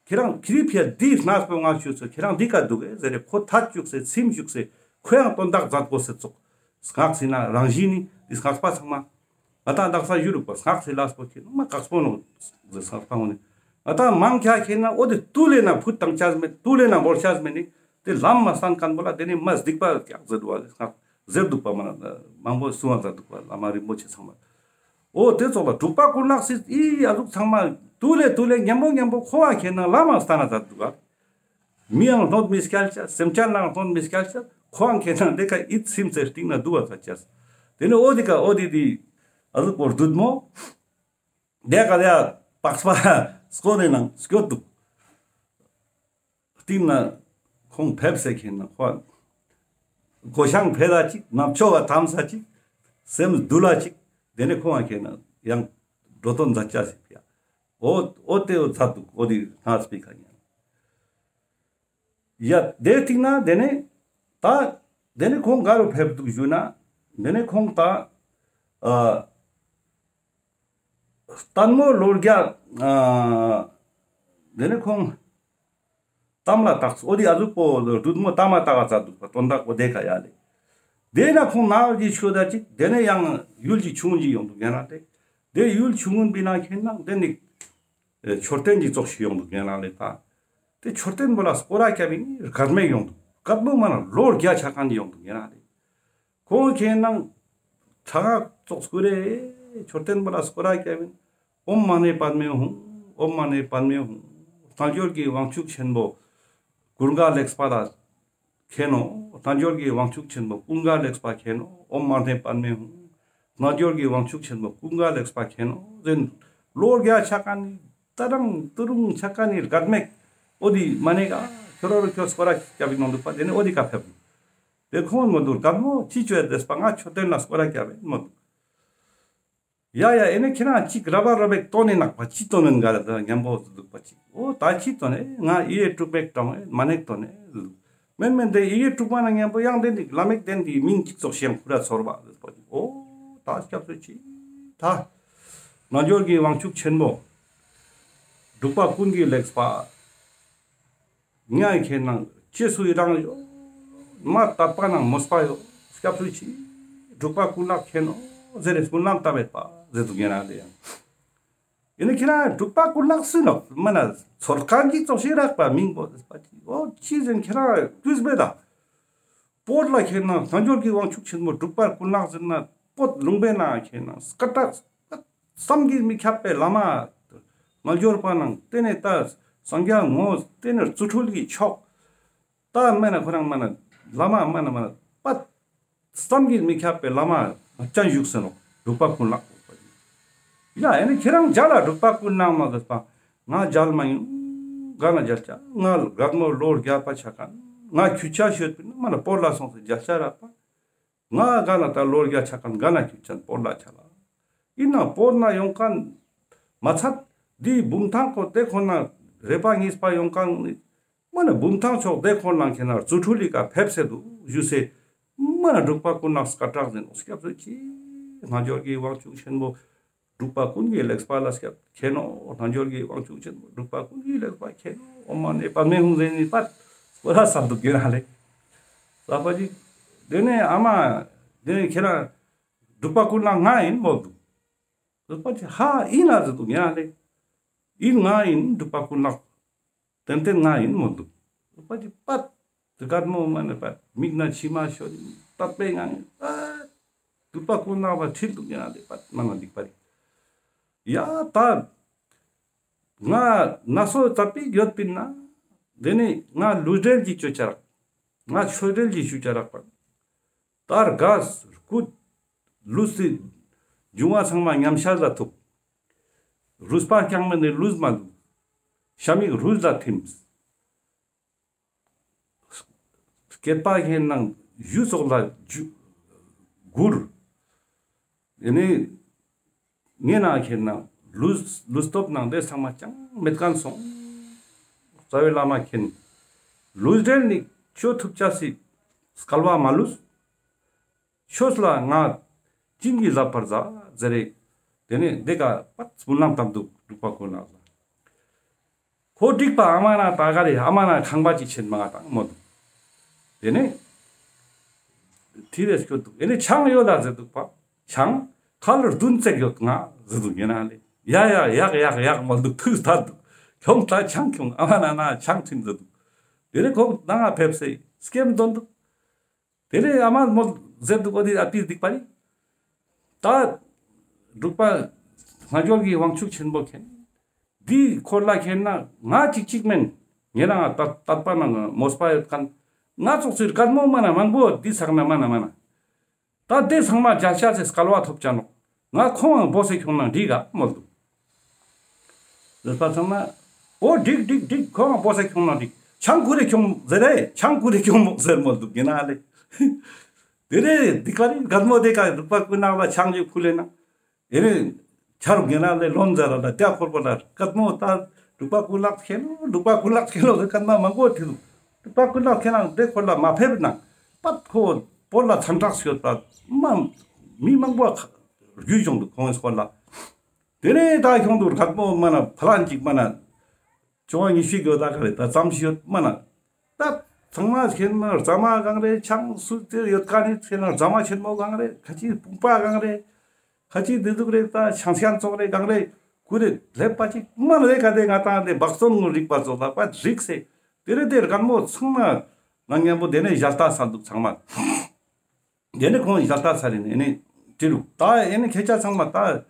ཁྱེད་རང་ཁྱི་རི་ཕིའ་འདི་སྣག་པོ་ང་ཞུས་སོ་ཁྱེད་རང་འདི་ག་འདུག་གེ་ཟེར་རེ་ཁོ་ཐད་བཅུག་སེ་ཚིམ་བཅུག་སེ་ཁོ་ཡང་དོན་དག་མཛད་དགོས་སེ་ཙོགས། སྔགས་ཟེར་ན་རང་བཞིན་ནི་འདི་སྔགས་པ་ཚང་མ། ང་དང་དག་ས་ཡུ་རུ་པ་སྔགས་ཟེར་ལས་པོ་ཁྱེད་ན་མ་དཀགས་པོ་ནོ་ཟེར་སྔགས་པ་ངོ་ནི། ང་དང་མང་ཁྱ་ཁྱེད་ན་འོ་དེ་དུལ་ལེ་ན་ཕུད་བཏང་ཆས་མེད་དུལ་ལེ་ན་བོར་ཆས་མེད་ནི་དེ་ལམ་མ་སྟན་མཁན་པོ་ལ་དེ་ནི་མ་སྡིག་པ་ཀྱག་ཟེར་འདུག་བ་སྔགས་ཟེར་འདུག་པ་མ་མང་པོ་གསུང་བ་མཛད་འདུག་པ་བླ་མ་རིན་པོ་ཆེ་ཚང་མ། འོ་དེ་ཙོགས་ལ་འབྲུག་པ་ཀུན་ལེགས་སི་ཨི་ཨ་ཟུག་ཚང་མ་དུལ་ལེ་དུལ་ལེ་མཉམ་པོ་མཉམ་པོ་ཁོ་བ་ཁྱེད་ན་ལམ་མ་སྟན་ན་མཛད་འདུག་ག་མི་ཡང་གནོད་མི་སྐྱལ་ཆ། སེམས་ཅན་ལའང་གནོད་མི་སྐྱལ་ཆ། ཁོའང་ཁྱེད་ན་འདི་ཀ་ཡིད་ཚིམ་ཚེ་སྟིང་ན་འདུག་བ་ཚ་ཆ། དེ་ནི་འོ་དེ་ཀ་འོ་དེ་དེ་ཨ་ཟུག་པོ་བདུད་མོ། དེ་ཀ་དེ་པགས་པ་སྐོར་རེ་ནང་སྐྱོད་འདུག་སྟིང་ན་ཁོང་ཕེབས་སེ་ཁྱེད་ན་ཁོ་སྒོ་ཤང་ཕེ་ལ་ཅིག་ནམ་ཆོ་བ་ཐམ་ས་ཅིག་སེམས་འདུལ་ལ་ཅིག་དེ་ནི་ཁོང་ཁྱེད་ན་ཡང་འགྲོ་དོན་མཛད་ཆ་ཟིག་ཡ། འོ་འོ་ཏེ་འོ་ཚ་འདུག། འོ་དེ་ཐང་སྤེ་ཁ་ཉན། ཡ་དེ་ཐིག་ན་དེ་ནས་ད་དེ་ནས་ཁོང་ག་རུ་ཕེབས་འདུག་ཞུ་ན། དེ་ནས་ཁོང་ད་ཨ་ལྟད་མོ་ལོ་བརྒྱ་ཨ་དེ་ནས་ཁོང་གཏམ་ལ་བཏགས། འོ་དེ་ཨ་ཟུག་པོ་སྒྲུང་མོ་གཏམ་ལ་བཏགས་ཚ་འདུག་པ། དོན་དག་པོ་དེ་ཁ་ཡ་ལེ། དེ་ན་ཁོང་ནག་གི་ཆོས་ད་ཅིག་དེ་ནས་ཡང་ཡུལ་གྱི་ཆུང་ངུན་ཅིག་ཡོང་འདུག་ཡང་ན་དེ་དེ་ཡུལ་ཆུང་ངུན་པའི་ནང་ཁེན་ན་དེ་ནི་མཆོད་རྟེན་གྱི་ཙོགས་ཤིག་ཡོང་འདུག་ཡང་ན་ལེ། ད་དེ་མཆོད་རྟེན་པོ་ལ་སྐོར་ར་རྒྱབ་པའི་རྒད་མོ་ཞིག་ཡོང་འདུག། རྒད་མོ་མ་ན་ལོ་བརྒྱ་ཆ་མཁན་ཅིག་ཡོང་འདུག་ཡང་ན་ལེ། ཁོང་ཁེན་ན་ཁྲ་ངག་ཙོགས་སྐུར་རེ། མཆོད་རྟེན་པོ་ལ་སྐོར་ར་རྒྱབ་པའི། ཨོཾ་མ་ཎི་པདྨེ་ཧཱུྃ། ཨོཾ་མ་ཎི་པདྨེ་ཧཱུྃ། རྣལ་འབྱོར་གྱི་དབང་ཕྱུག་ཆེན་པོ་ཀུན་དགའ་ལེགས་པ་ལ་མཁྱེན་ནོ། རྣལ་འབྱོར་གྱི་དབང་ཕྱུག་ཆེན་པོ་ཀུན་དགའ་ལེགས་པ་མཁྱེན་ནོ། ཨོཾ་མ་ཎི་པདྨེ་ཧཱུྃ། རྣལ་འབྱོར་གྱི་དབང་ཕྱུག་ཆེན་པོ་ཀུན་དགའ་ལེགས་པ་མཁྱེན་ནོ་ཟེར། ལོ་བརྒྱ་ཆ་མཁན་ནི་ད་རང་ཏུ་རུང་ཆ་མཁན་ནི་རྒད་མོ་ཞིག་འོ་དེ་མ་ནེ་ག་ཁྱོ་རོ་རུ་ཁྱོ་སྐོར་ར་རྒྱབ་པའི་ནང་འདུག་པ། དེ་ནས་འོ་དེ་ཀ་ཕེབས། དེ་ཁོང་མོ་འདུག། རྒད་མོ་ཅི་ཅོ་ཡ་དེས་པ། ང་མཆོད་རྟེན་ལ་སྐོར་ར་རྒྱབ་པའི་མོ་འདུག། ཡ་ཡ་ཨེ་ནས་ཁྱེད་རང་ཅིག་ར་བ་རོ་བེག་ཏོན་ནི་ནག་པ་ཅི་ཏོན་ནི་ག་ལ་ད་ཉམ་པོ་འདུག་པ་ཅིག། འོ་ད་ཅི་ཏོན་ནི། ང་ཨི་རེ་དྲུག་མེག་ཏོན་ནི་མ་ནེག་ཏོན་ནི། མེན་མེན་དེ་ཨི་རེ་དྲུག་མ་ན་ཉམ་པོ་ཡང་དེ་ནི་བླ་མེག་དེ་ནི་མིང་ཅིག་ཙོགས་ཤིག་ཡང་ཁུ་ར་ཚོར་བ་འདུག་པ་ཅིག། འོ་ད་སྐྱབས་སུ་མཆི། ད་རྣལ་འབྱོར་གྱི་དབང་ཕྱུག་ཆེན་པོ་འབྲུག་པ་ཀུན་གྱིས་ལེགས་པ། ངའི་ཁེན་ན་ཅི་སུ་ཡི་རང་ཡོད། མ་དད་པ་ནང་མོས་པ་ཡོད། སྐྱབས་སུ་མཆི། འབྲུག་པ་ཀུན་ལེགས་མཁྱེན་ནོ་ཟེར་རེ་སྨོན་ལམ་བཏབ་པ་ཟེར་འདུག་ཡང་ན་ལེ། ཡང་ཨེ་ནས་ཁྱེད་རང་འབྲུག་པ་ཀུན་ལེགས་སུ་ནོག་མ་ན་ཚོར་མཁན་གྱི་ཙོགས་ཤིག་རག་པ་མིང་པོ་ཟེར་པ་ཅིག། འོ་ཅི་ཟེར་ཁྱེད་རང་དུས་བེ་ད། བོད་ལ་ཁེན་ན་རྣལ་འབྱོར་གྱི་དབང་ཕྱུག་ཆེན་པོ་འབྲུག་པ་ཀུན་ལེགས་ཟེར་ན་བོད་ལུང་པའི་ནང་ཁེན་ན་སྐད་གྲགས་བསམ་གྱིས་མི་ཁྱབ་པའི་བླ་མ། རྣལ་འབྱོར་པ་ནང་དེ་ནས་ད་སངས་རྒྱས་ངོ་དེ་ནས་རྫུ་འཕྲུལ་གྱི་མཆོག། ད་མེ་ན་ཁོ་རང་མ་ན་བླ་མ་མ་ན་མ་ན་པད་བསམ་གྱིས་མི་ཁྱབ་པའི་བླ་མ་ཅན་བཞུགས་སེ་ནོག། འབྲུག་པ་ཀུན་ལེགས། ཡ་ཨེ་ནས་ཁྱེད་རང་མཇལ་ལ་འབྲུག་པ་ཀུན་ལེགས་མ་ཟེར་པ། ང་མཇལ་མ་ཡིན། ག་ན་མཇལ་ཆ། ང་རྒད་མོ་ལོ་བརྒྱ་པ་ཆ་མཁན། ང་ཁྱུ་ཆ་ཤོད་པིན་མ་ན་བོད་ལ་སོང་སེ་མཇལ་ཆ་རག་པ། ང་ག་ན་ད་ལོ་བརྒྱ་ཆ་མཁན་ག་ན་ཁྱུ་ཆ་བོད་ལ་ཆ་ལ། ཡིན་ན་བོད་ན་ཡོང་མཁན་མ་ཚད་འདི་བུམ་ཐང་ཁོ་དེ་ཁོ་ན་རེ་པ་གཉིས་པ་ཡོང་མཁན་ནི་མ་ན་བུམ་ཐང་ཕྱོགས་དེ་ཁོ་ན་ཁེན་ན་རྫུ་འཕྲུལ་ལི་ཀ་ཕེབས་སེ་འདུག་ཞུ་སེ། མ་ན་འབྲུག་པ་ཀུན་ལེགས་སྐད་གྲགས་ཟེར་ནོག། སྐྱབས་སུ་མཆི། རྣལ་འབྱོར་གྱི་དབང་ཕྱུག་ཆེན་པོ་འབྲུག་པ་ཀུན་གྱིས་ལེགས་པ་ལ་སྐྱབས་མཁྱེན་ནོ། རྣལ་འབྱོར་གྱི་དབང་ཕྱུག་ཆེན་པོ་འབྲུག་པ་ཀུན་གྱིས་ལེགས་པ་མཁྱེན་ནོ། ཨོཾ་མ་ཎི་པདྨེ་ཧཱུྃ་ཟེར་ནི་པད་སྐོར་ར་ས་འདུག་ཡོད་ན་ལེ། ས་པ་ཅིག། དེ་ནས་ཨ་མ་དེ་ནས་ཁྱེད་རང་འབྲུག་པ་ཀུན་ལེགས་ང་ཡིན་མོ་འདུག། ས་པ་ཅིག་ཧ་ཡིན་ན་ཟེར་འདུག་ཡང་ལེ། ཡིན་ང་ཡིན་འབྲུག་པ་ཀུན་ལེགས། ཏན་ཏན་ང་ཡིན་མོ་འདུག། ས་པ་ཅིག་པད་དེ་རྒད་མོ་མ་ནེ་པད་མིག་ན་མཆི་མ་ཤོར་ཡིན་དད་པའི་ངང་ཨ། འབྲུག་པ་ཀུན་ལེགས་པ་ཁྲིད་འདུག་ཡང་ལེ་པད་མ་ན་འདུག་པ་རེད། ཡ་ད། ང་ན་སོ་ཙ་པིག་ཡོད་པིན་ན། དེ་ནས་ང་ལུས་འབྲེལ་གྱི་ཅོ་ཅ་རག། ང་ཆོས་འབྲེལ་གྱི་ཅོ་ཅ་རག་པ། ད་རྒས་རྒུད་ལུས་སི་འབྱུང་བ་ཚང་མ་མཉམ་བཞག་ལ་ཐུག། རུས་པ་རྐྱང་མ་ནེ་ལུས་མ་ལུས། ཤ་མིག་རུས་ལ་ཐིམ། སྐེད་པ་ཁེན་ན་གཞུ་སོགས་ལ་གུར། དེ་ནས་ངེ་ན་ཁེན་ན་ལུས་ལུས་སྟོབས་ནང་དེ་ཚང་མ་ཅང་མེད་མཁན་སོང་། རྩ་བའི་བླ་མ་མཁྱེན། ལུས་འབྲེལ་ནི་ཅོ་ཐུབ་ཅེས་སི་སྐལ་བ་མ་ལུས། ཆོས་ལ་ང་བྱིན་གྱིས་བརླབ་པར་མཛད་ཟེར་རེ། དེ་ནས་འདི་ཀ་པད་སྨོན་ལམ་བཏབ་འདུག་འབྲུག་པ་ཀུན་ལེགས་ལ། ཁོ་འགྲིག་པ་ཨ་མ་ན་ད་ག་རེ་ཨ་མ་ན་ཁང་པ་ཅིག་ཆེན་མ་ང་དང་མོ་འདུག། དེ་ནས་དེ་རེ་སྐྱོད་འདུག། དེ་ནས་ཆང་ཡོད་ལ་ཟེར་འདུག་པ། ཆང་ཁལ་བདུན་ཙེག་ཡོད་ང་ཟེར་འདུག་ཡིན་ན་ལེ། ཡ་ཡ་ཡག་ཡག་ཡག་མོ་འདུག་ཐུགས་ཐད་འདུག། ཁྱོང་ད་ཆང་ཁྱོང་ཨ་མ་ན་ན་ཆང་ཁྲིམས་ཟེར་འདུག། དེ་ནས་ཁོང་ནང་ང་ཕེབས་སེ་སྐེམ་དོན་འདུག། དེ་ནས་ཨ་མ་མོ་ཟེར་འདུག། འོ་དེ་ཨ་པིར་སྡིག་པ་རེད། ད་འབྲུག་པ་རྣལ་འབྱོར་གྱི་དབང་ཕྱུག་ཆེན་པོ་མཁྱེན། འདི་འཁོར་ལ་མཁྱེན་ན་ང་གཅིག་གཅིག་མེན། ཉེ་རང་ང་དད་དད་པ་ནང་མོས་པ་ཡོད་མཁན་ང་ཙོགས་སི་རྒད་མོ་མ་ན་མང་པོ་འདི་ཚང་ན་མ་ན་མ་ན། ད་དེ་ཚང་མ་མཇལ་ཆ་སེ་སྐལ་བ་ཐོབ་ཆ་ནོག། ང་ཁོང་ང་བོས་སེ་ཁྱོང་ན་འགྲིག་ག་མོལ་འདུག། ཟེར་པ་ཚང་མ། འོ་འགྲིག་འགྲིག་འགྲིག། ཁོང་ང་བོས་སེ་ཁྱོང་ན་འགྲིག། ཆང་ཁུ་རེ་ཁྱོང་ཟེར་རེ། ཆང་ཁུ་རེ་ཁྱོང་མོ་ཟེར་མོལ་འདུག་ཡིན་ན་ལེ། དེ་རེ་འདི་ཀ་རེ་རྒད་མོ་དེ་ཀ་འབྲུག་པ་ཀུན་ལེགས་ལ་ཆང་ཅིག་ཕུལ་ལེ་ན། ཨེ་རེ། ཆ་རུག་ཉེ་རང་ལེ་ལོན་ཛ་ར་ལ་ཏེ་འཁོར་པོ་ལ་རྒད་མོ་ད་འབྲུག་པ་ཀུན་ལེགས་ཁྱེར་ནོག། འབྲུག་པ་ཀུན་ལེགས་ཁྱེར་ནོག་ཟེར་རྒད་མོ་མང་པོ་ཐུག་འདུག། འབྲུག་པ་ཀུན་ལེགས་ཁྱེར་ནང་ཏེ་འཁོར་ལ་མ་ཕེབས་ནང་པད་ཁོ་བོད་ལ་ཚན་ཁྲག་སྐྱོད་པ་མ་མི་མང་པོ་རྒྱུས་བྱུང་འདུག་ཁོང་གི་སྐོར་ལ། ཏེ་ནེ་ད་ཁྱོང་འདུག་རྒད་མོ་མ་ན་ཕ་ལན་ཅིག་མ་ན་བཅོ་ལྔ་ཉི་ཤུ་གི་ཡོད་ད་ག་རེ་ད་ཙམ་ཞིག་ཡོད་མ་ན། ད་ཚང་མ་ཁྱེར་ན་རྫ་མ་གང་རེ་ཆང་སུ་ཏེ་ཡོད་ཀ་ནི་ཁྱེར་ན་རྫ་མ་ཆེན་མོ་གང་རེ་ཁ་ཅིག་བུམ་པ་གང་རེ་ཁ་ཅིག་ཏེ་ཟུག་རེ་ད་ཆང་སྐྱ་ཙོགས་རེ་གང་རེ་ཁུར་རེ་ལེབ་པ་ཅིག་མ་ན་རེ་ག་ཏེ་ང་ཏང་ཏེ་བག་སྟོན་ངོ་རིག་པ་ཙོགས་ལ་པ་རིག་སེ་ཏེ་རེ་ཏེ་རྒད་མོ་ཚང་མ་ནང་མཉམ་པོ་ཏེ་ནེ་ཞལ་ལྟ་ས་འདུག་ཚང་མ། ཏེ་ནེ་ཁོང་ཞལ་ལྟ་ཚར་ཡིན་ཨེ་ནེ་ཏེ་རུ་ད་ཨེ་ནེ་ཁྱེད་ཅག་ཚང་མ་ད་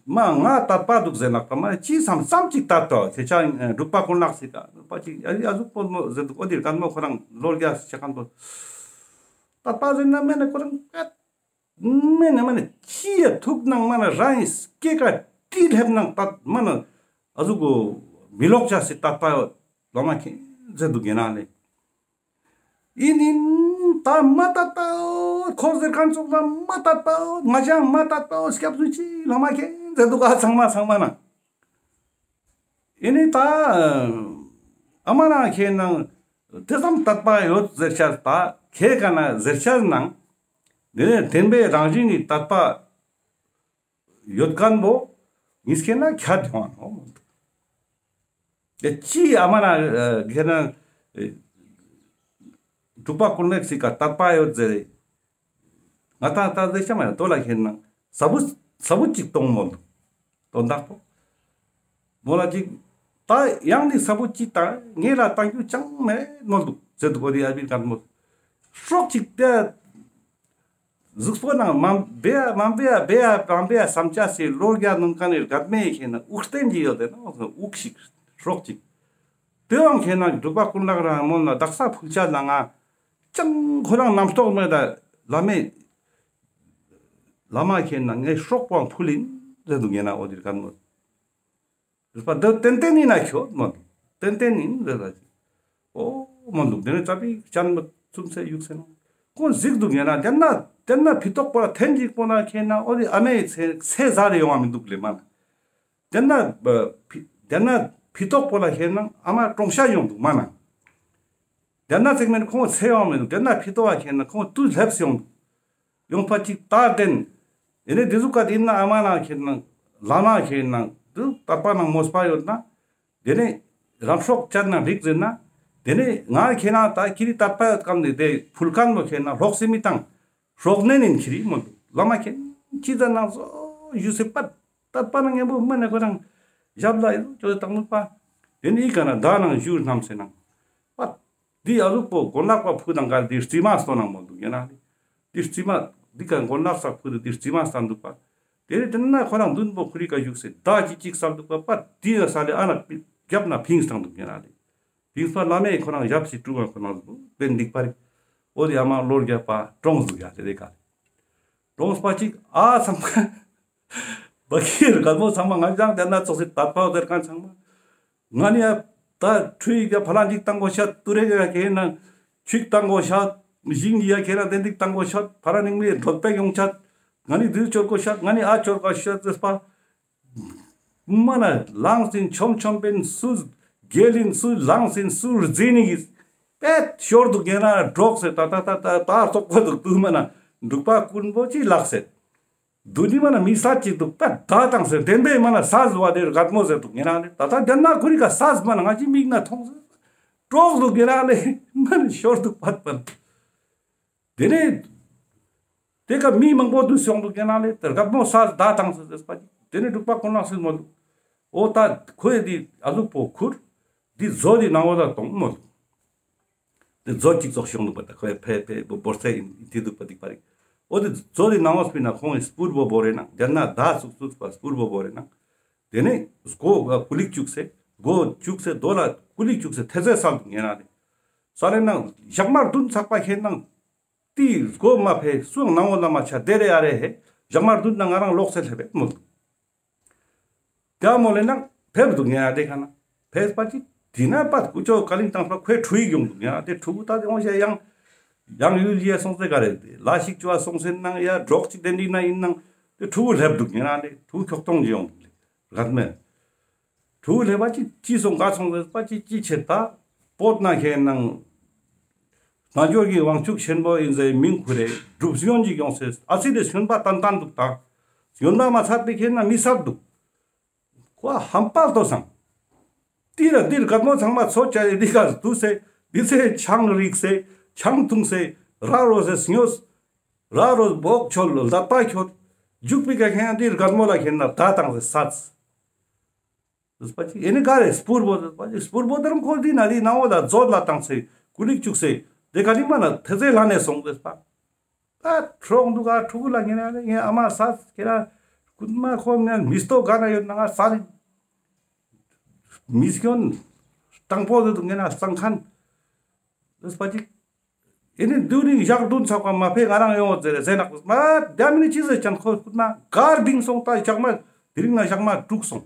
མ་ང་དད་པ་འདུག་ཟེར་ལགས་པ་མ་ཅི་བསམ་བསམ་ཅིག་དད་དོ་ཁྱེད་ཅག་འབྲུག་པ་ཀུན་ལེགས་སི་ཀ་པ་ཅིག་ཨ་ཨ་ཟུག་པོ་མོ་ཟེར་འདུག། འོ་ཏེ་རྒད་མོ་ཁོ་རང་ལོ་བརྒྱ་ཆ་ཁན་པོ་དད་པ་ཟེར་ན་མེད་ན་ཁོ་རང་མེད་ན་མ་ན་ཅི་ཡ་ཐུག་ནང་མ་ན་རང་སྐྱེ་ཀ་ཏི་ལེབ་ནང་དད་མ་ན་ཨ་ཟུག་གོ་མི་ལོག་ཅ་སི་དད་པ་ལོ་མ་ཁྱེད་ཟེར་འདུག་ཉེ་རང་ལེ། ཨིན་ཨིན་ད་མ་དད་པའོ། ཁོ་ཟེར་ཁན་ཙོགས་ལ་མ་དད་པའོ། ང་ཅང་མ་དད་པའོ། སྐྱབས་སུ་མཆི་ལ་མ་ཁྱེད་ཟེར་འདུག་ག་ཚང་མ་ཚང་མ་ན། ཨིན་ཨིན་ད་ཨ་མ་ན་ཁྱེད་ནང་ཏེ་ཙམ་དད་པ་ཡོད་ཟེར་ཤ་ད་ཁྱེད་ཀ་ན་ཟེར་ཤ་ནང་ཏེ་ནེ་བདེན་པའི་རང་བཞིན་ནི་དད་པ་ཡོད་ཁན་བོ་ཉིས་ཁེ་ན་ཁྱད་ཡོང་ནོག། ཏེ་ཅི་ཨ་མ་ན་ཁེ་ན་འབྲུག་པ་ཀུན་ལེགས་སི་ཀ་དད་པ་ཡོད་ཟེར། ང་ཏང་ད་ཟེར་ཤ་མ་ཡ་དོ་ལ་ཁེ་ན་ས་བུ་ས་བུ་ཅིག་གཏོང་མོལ་དོན་དག་པོ། མོ་ལ་ཅིག་ད་ཡང་ནི་ས་བུ་ཅིག་ད་ངེ་ལ་ཏང་རྒྱུ་ཅང་མེད་མོལ་འདུག་ཟེར་འདུག། འོ་ཏེ་ཨ་བི་རྒད་མོ་སྲོག་ཅིག་ཏེ་གཟུགས་པོ་ནང་མ་བེ་ཡ་མ་བེ་ཡ་བེ་ཡ་མ་བེ་ཡ་བསམ་ཆ་སི་ལོ་བརྒྱ་ནུན་ཁན་ནི་རྒད་མོའི་ཁེ་ན་དབུགས་བརྟན་གྱི་ཡོད་དེ་ན་དབུགས་ཤིག་སྲོག་ཅིག་ཏེ་བོའང་ཁེ་ན་འབྲུག་པ་ཀུན་ལེགས་རང་མོལ་ན་དག་ས་ཕུལ་ཆ་ལ་ང་ཅང་ཁོ་རང་རྣམ་རྟོག་མེད་ད་བླ་མའི་བླ་མ་ཁེ་ན་ངའི་སྲོག་པོའང་ཕུལ་ཡིན་ཟེར་འདུག་ཉེ་རང་འོ་ཏེ་རྒད་མོ། རེད་པ། འདི་ཏན་ཏན་ཡིན་ན་ཁྱོད་མོ། ཏན་ཏན་ཡིན་རེད་ལ། ཨོ་མོ་འདུག། དེ་ནས་ཙ་པིག་ཅན་མ་ཚུམ་ཚེ་ཡུག་སེ་ན། ཁོང་གཟིགས་འདུག་ཉེ་རང་དེ་ན་དེ་ན་ཕི་ཏོག་པོ་ལ་ཐེན་ཅིག་པོ་ན་ཁེ་ན་ཨོ་དེ་ཨ་མའི་ཚེ་ཚེ་ཟ་རེ་ཡོང་བ་མི་འདུག་ལེ་མ་ན། དེ་ན་ཕི་དེ་ན་ཕི་ཏོག་པོ་ལ་ཁེ་ན་ཨ་མ་གྲོངས་ཤ་ཡོང་འདུག་མ་ན། དེ་ན་ཚེག་མེན་ཁོང་ཚེ་ཡོང་མི་འདུག། དེ་ན་ཕི་ཏོག་པ་ཁེ་ན་ཁོང་དུས་སླེབས་སེ་ཡོང་འདུག། ཡོང་པ་ཅིག་ལྟ་དེན། ཡེ་ནས་དེ་ཟུག་ག་དེ་ན་ཨ་མ་ན་ཁེ་ན་བླ་མ་ཁེ་ན་དུ་དད་པ་ནང་མོས་པ་ཡོད་ན། དེ་ནས་རང་སྲོག་བཅད་ན་འགྲིག་ཟེར་ན། དེ་ནས་ང་ཁེ་ན་ད་ཁྱེ་རི་དད་པ་ཡོད་ཀམ་ནི་དེ་ཕུལ་ཁན་བོ་ཁེ་ན་ལོག་སེ་མི་བཏང་། སྲོག་ནན་ཡིན་ཁྱེ་རི་མོ་འདུག། བླ་མ་ཁེ་ན་ཅི་ཟེར་ནང་བཟོ་ཞུ་སེ་པད་དད་པ་ནང་ངན་པོ་མ་ནས་ཁོ་རང་ཞབས་ལ་ཡོད་ཅོ་དང་ནུག་པ། དེ་ནས་ཨི་ཀ་ན་ད་ནང་བཞུགས་རྣམས་སེ་ནང་པད། འདི་ཨ་ཟུག་པོ་གོན་ལག་པ་ཕུད་དང་ག་འདི་རྩིས་མ་སྟོན་ནང་མོ་འདུག་ཡིན་ན་ནི། འདི་རྩིས་མ་འདི་ཀ་གོན་ལག་ས་ཕུད་འདི་རྩིས་མ་སྟན་འདུག་པ། དེ་རེ་དེ་ན་ཁོ་རང་མདུན་པོ་ཁོ་རི་ཀ་བཞུགས་སེ་ད་ཅི་ཅིག་སར་འདུག་པ་པ་འདི་ཡ་ས་ལེ་ཨ་ན་རྒྱབ་ན་ཕིངས་བཏང་འདུག་ཡིན་ན་ནི། ཕིངས་པ་བླ་མས་ཁོ་རང་ཞབས་སི་དཀྲུག་པ་ཁོ་རང་འདུག་པེ་འདུག་པ་རེ། འོ་དེ་ཨ་མ་ལོ་བརྒྱ་པ་གྲོངས་འདུག་ཡ་དེ་རེ་ཀ་ལེ། གྲོངས་པ་ཅིག་ཨ་ཚང་མ་བ་ཁྱི་རྒད་མོ་ཚང་མ་ང་ཅང་དེ་ན་ཙོགས་སེ་དད་པ་ཟེར་ཁན་ཚང་མ། ང་ནི་ཡ་ད་ཁྲུས་ཡི་ག་ཕ་ལང་ཅིག་བཏང་དགོས་ཤ། ཏུ་རེ་ག་ཁེ་ན་ཆུ་བཏང་དགོས་ཤ། ཞིང་ཡ་ཁེ་ན་དེ་འདིག་བཏང་དགོས་ཤ། ཕ་ར་ནིང་མི་འགྲོ་པེ་ཡོང་ཤ། ང་ནི་དུས་ཆོར་དགོས་ཤ། ང་ནི་ཨ་ཆོར་དགོས་ཤ་ཟེར་པ། མ་ན་ལངས་ཟིན་ཆོམ་ཆོམ་པིན་སུ་རྒྱལ་ཡིན་སུ་ལངས་ཟིན་སུ་རྫི་ནི་གི་པད་ཤོར་འདུག་ཡིན་ན་འགྲོགས་སེ་ད་ད་ད་ད་ད་སོག་པོ་འདུག་དུ་མ་ན་འབྲུག་པ་ཀུན་པོ་ཅི་ལགས་སེ། དུ་ནི་མ་ན་མི་ས་ཅིག་དུ་པད་ད་དང་སེ་བདེན་པའི་མ་ན་ས་ཟུ་བ་དེ་རྒད་མོ་ཟེར་འདུག་ཡིན་ན་ལེ། ད་ད་དེ་ན་ཁོ་རི་ཀ་ས་ཟུ་མ་ན་ང་ཅི་མིག་ན་མཐོང་སེ་འགྲོགས་འདུག་ཡིན་ན་ལེ། མ་ན་ཤོར་འདུག་པད་པད། དེ་ནས་དེ་ཀ་མི་མང་པོ་དུ་སོང་འདུག་ཡིན་ན་ལེ། དེ་རྒད་མོ་ས་ཟུ་ད་དང་སེ་ཟེར་པ་ཅིག། དེ་ནས་འབྲུག་པ་ཀུན་ལགས་སེ་མོ་འདུག། འོ་ད་ཁོས་འདི་ཨ་ཟུག་པོ་ཁུར་འདི་མཛོ་འདི་ནང་བོ་ད་གཏོང་མོ་འདུག། དེ་མཛོ་གཅིག་ཙོགས་ཤོང་འདུག་པ་ད་ཁོའི་ཕེ་ཕེ་བོ་བོར་ཚེ་ཡིན་དེ་འདུག་པ་འདུག་པ་རེད། འོ་དེ་མཛོ་དེ་ནང་བོ་སྤིན་ན་ཁོང་གི་སྤུར་བོ་བོ་རེ་ནང་དེ་ན་ད་ཚུགས་ཚུགས་པ་སྤུར་བོ་བོ་རེ་ནང་། དེ་ནས་སྒོ་ཀུ་ལིག་བཅུག་སེ་སྒོ་བཅུག་སེ་རྡོ་ལ་ཀུ་ལིག་བཅུག་སེ་ཐེ་ཚེ་སལ་འདུག་ཡིན་ན་ལེ། ས་ལེ་ནང་ཞག་མ་བདུན་ཚག་པ་ཁེ་ནང་དེ་སྒོ་མ་ཕེ་སུའང་ནང་བོ་ལ་མ་ཆ་དེ་རེ་ཨ་རེ་ཧེ་ཞག་མ་བདུན་ན་ང་རང་ལོག་སེ་སླེབས་པས་མོ་འདུག། དེ་མོ་ལེ་ན་ཕེབས་འདུག་ཉེ་རང་དེ་ཁ་ན་ཕེབས་པ་ཅིག་དེ་ན་པད་ཀུ་ཅོ་ཀ་ལིང་བཏང་པ་ཁོའི་ཕྲུ་གུ་ཡོང་འདུག་ཉེ་རང་དེ་ཕྲུ་གུ་ད་དེ་འོང་ཤ་ཡང་ཡང་ཡུལ་ཡེ་སོང་ཟེར་ག་རེ་དེ་ལ་ཞིག་ཅོ་བ་སོང་ཟེར་ནང་ཡ་འབྲོག་ཅིག་དེ་འདི་ན་ཡིན་ནང་ དེ་ཕྲུ་གུ་སླེབས་འདུག་ཉེ་རང་ལེ་ཕྲུ་གུ་ཁྱོག་ཐོང་ཅིག་ཡོང་འདུག་ལེ་རྒད་མེད། ཕྲུ་གུ་སླེབས་པ་ཅི་ཅི་སོང་ག་སོང་ཟེར་པ་ཅི་ཅི་ཆེད་ད་བོད་ནང་ཁེ་ནང་རྣལ་འབྱོར་གྱི་དབང་ཕྱུག་ཆེན་པོ་ཡིན་ཟེར་མིང་ཁུར་རེ་སྒྲུབ་སྨྱོན་ཅིག་ཡོང་ཟེར་ཨ་ཙི་དེ་སྨྱོན་པ་ཏན་ཏན་འདུག་ད། སྨྱོན་པ་མ་ཚར་ཏེ་ཁེ་ན་མི་སབ་འདུག་ཁོ་ཧམ་པ་ལྟོས་སང་། ཏི་ར་ཏིར་གད་མོ་ཚང་མ་ཚོ་ཅ་ཡི་འདི་ག་དུ་སེ་འདི་སེ་ཆང་རིག་སེ་ཆང་འཐུང་སེ་ར་རོ་སེ་སྨྱོས། ར་རོ་བོག་ཆོལ་ལ་པ་ཁྱོད་རྒྱུག་པི་ཀ་ཁེ་ན་ཏིར་གད་མོ་ལ་ཁེ་ན་ད་དང་སེ་སད། ཟེར་པ་ཅིག་ཨེ་ནི་ག་རེ་སྤུར་བོ་ཟེར་པ་ཅིག་སྤུར་བོ་དེ་རུ་ཁོ་འདི་ན་རི་ནང་བོ་ལ་རྫོད་ལ་བཏང་སེ་ཀུ་ལིག་བཅུག་སེ་དེ་ག་ནི་མ་ན་ཐེ་ཚེ་ལ་ནས་སོང་ཟེར་པ། ད་ཁྲོག་འདུག་ག་ཕྲུ་གུ་ལ་ངེ་ན་ངེ་ཨ་མ་ས་ཁྱེ་ར་རྐུན་མ་ཁོ་ནས་མི་སྟོ་ག་ན་ཡོད་ན་ང་ས་རི་མི་སྐྱོན་དང་པོ་ཟེར་དུ་ངེ་ན་སང་ཁན་ཟེར་པ་ཅིག་ཨེ་ནི་དུ་རིང་ཞག་བདུན་ཚག་པ་མ་ཕེ་ང་རང་ཡོང་ཟེར་ཟེར་ནག་མ་དེ་མི་ནི་ཅི་ཟེར་ཅན་ཁོ་རྐུན་མ་གར་བིང་སོང་། ད་ཞག་མ་དེ་རིང་ན་ཞག་མ་དྲུག་སོང་།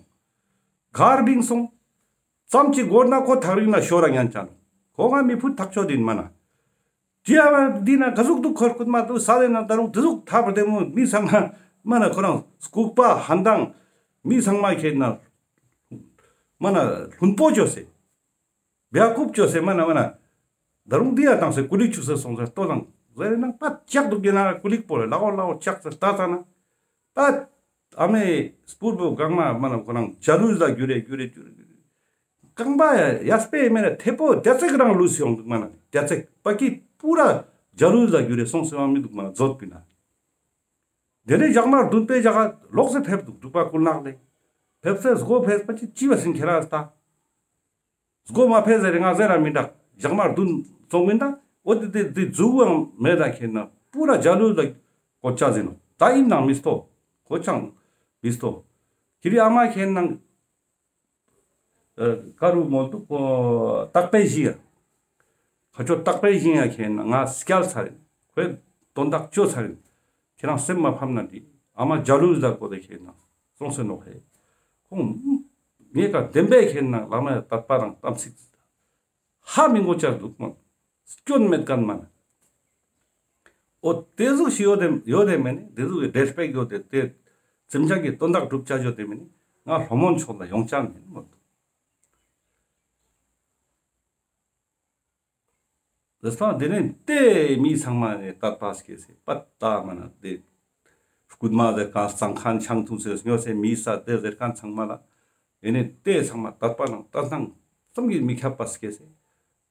གར་བིང་སོང་། ཙམ་ཅིག་འགོར་ན་ཁོ་ཐག་རིང་ན་ཤོར་ར་ཉན་ཅན། ཁོ་ང་མི་ཕུད་ཐག་ཆོད་ཡིན་མ་ན། ཅི་ཡ་བ་འདི་ན་ག་ཟུག་འདུག་ཁོ་རྐུན་མ་འདུག་ས་ལེ་ན་ད་རུང་དེ་ཟུག་ཐབ་བདེ་མོ་མི་ཚང་མ་མ་ན་ཁོ་རང་ལྐུགས་པ་ཧན་དང་མི་ཚང་མ་ཁྱེད་ན་མ་ན་ལྷུན་པོ་བཅོས་སེ་བྱ་རྐུབ་བཅོས་སེ་མ་ན་མ་ན་ད་རུང་འདི་ཡ་བཏང་སེ་ཀུ་ལིག་བཅུག་སེ་སོང་ཟེར་ལྟོས་དང་ཟེར་ན་པ་ལྕགས་འདུག་གི་ན་ཀུ་ལིག་པོ་ལེ་ལའོ་ལའོ་ལྕགས་སེ་ལྟ་ཙ་ན། ད་ཨ་མའི་སྤུར་བོ་གང་མ་མ་ན་ཁོ་རང་ཇ་ལུས་ལ་འགྱུར་རེ་འགྱུར་རེ་འགྱུར་རེ་འགྱུར་རེ། རྐང་པ་ཡ་ཡས་པའི་མེ་ན་ཐེ་པོ་རྒྱ་ཚེག་རང་ལུས་ཡོང་འདུག་མ་ན་རྒྱ་ཚེག་པ་ཀི་པུ་ར་ཇ་ལུས་ལ་འགྱུར་རེ་སོང་སེ་བ་མི་འདུག་མ་ན་རྫོད་པི་ན། དེ་ནས་ཞག་མ་བདུན་པའི་ཞག་ལོག་སེ་ཕེབས་འདུག་འབྲུག་པ་ཀུན་ལེགས་ལེ། ཕེབས་སེ་སྒོ་ཕེབས་པ་ཅི་ཅི་བ་སིན་ཁྱེ་ར་ལྟ། སྒོ་མ་ཕེ་ཟེར་རེ་ང་ཟེར་ར་མི་འདྲ། ཞག་མ་བདུན་སོང་མིན་ད་འོ་དེ་དེ་དེ་ཛུ་བའང་མེད་ད་ཁྱེད་ན་པུ་ར་ཇ་ལུ་ལ་གོ་ཅ་ཟིན་ནོ། ད་ཡིན་ནང་མི་སྟོ། གོ་ཅང་མི་སྟོ། ཁྱེད་རི་ཨ་མ་ཁྱེད་ནང་ཀ་རུ་མོལ་དུ་ཏག་པའི་བཞི་ཡ། ཁ་ཆོ་ཏག་པའི་བཞི་ཡ་ཁྱེད་ན་ང་སྐྱལ་ཚར་ཡིན། ཁོས་དོན་དག་བཅོ་ཚར་ཡིན། ཁྱེད་རང་སེམས་མ་ཕམ་ན་འདི་ཨ་མ་ཇ་ལུ་ལ་གོ་དེ་ཁྱེད་ན་སོང་སེ་ནོ་ཧེ། ཁོང་ངས་ཀ་བདེན་པའི་ཁྱེད་ན་བླ་མའི་དད་པ་དང་དམ་ཚིག་ཧ་མི་གོ་ཅར་འདུག་མ། སྐྱོན་མེད་ཀན་མ་ན། འོ་དེ་ཟུག་ཞིག་ཡོད་དེ་ཡོད་དེ་མེད་ནི་དེ་ཟུག་གི་རེ་སྤེག་ཡོད་དེ་དེ་ཙིམ་ཅང་གི་དོན་དག་སྒྲུབ་ཅ་ཡོད་དེ་མེད་ནི་ང་ལྷོ་མོན་ཕྱོགས་ལ་ཡོང་ཅང་མེད་མོད། དེ་སང་དེ་ནས་དེ་མི་ཚང་མ་ནས་དད་པ་སྐྱེས་སེ་པད་ད་མ་ན་དེ་རྐུན་མ་ཟེར་ཁན་སང་ཁན་ཆང་འཐུང་སེ་སྨྱོ་སེ་མི་ས་དེ་ཟེར་ཁན་ཚང་མ་ལ་ཨེ་ནས་དེ་ཚང་མ་དད་པ་ནང་ལྟ་སྟངས་ཙམ་གྱིས་མི་ཁྱབ་པ་སྐྱེས་སེ་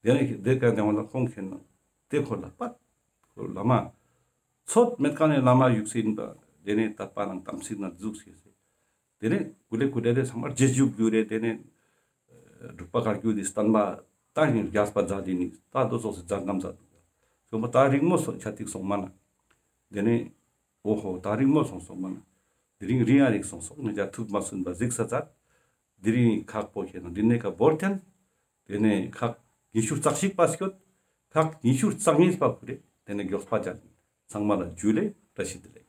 དེ་ནས་དེ་ཀ་དེ་བ་ལ་ཁོང་ཁྱེད་ན་དེ་ཁོ་ལ་པད་ཁོ་བླ་མ་ཚོད་མེད་ཀ་ནས་བླ་མ་བཞུགས་སེ་ཡིན་པ་དེ་ནས་དད་པ་ནང་དམ་ཚིག་ནང་འཛུགས་སེ་དེ་ནས་ཀུ་ལེ་ཀུ་ལེ་རེ་ཚང་མ་རྗེས་འཇུག་རྒྱུ་རེ་དེ་ནས། འབྲུག་པ་བཀའ་བརྒྱུད་དེ་བསྟན་པ་ད་ནི་རྒྱས་པ་མཛད་དེ་ནི་ད་དོ་ཚོགས་སེ་མཛད་རྣམ་མཛད་འདུག་ག། ད་རིང་མོ་སོང་ཆ་ཐིག་སོང་མ་ན། དེ་ནས་འོ་ཧོ་ད་རིང་མོ་སོང་སོང་མ་ན། དེ་རིང་རིང་ཡ་རིང་སོང་སོང་ངེད་ཅག་ཐུགས་མ་སུན་པ་གཟིགས་ས་མཛད། དེ་རིང་ཁག་པོ་ཁྱེད་ན་འདི་ནས་ཀ་བོར་ཐན། དེ་ནས་ཁག་ཉི་ཤུ་རྩ་གཅིག་པ་སྐྱོད། ཁག་ཉི་ཤུ་རྩ་གཉིས་པ་ཁུ་རེ་དེ་ནས་མགྱོགས་པ་མཛད། ཚང་མ་ལ་ཇུ་ལེ་བཀྲ་ཤིས་བདེ་ལེགས།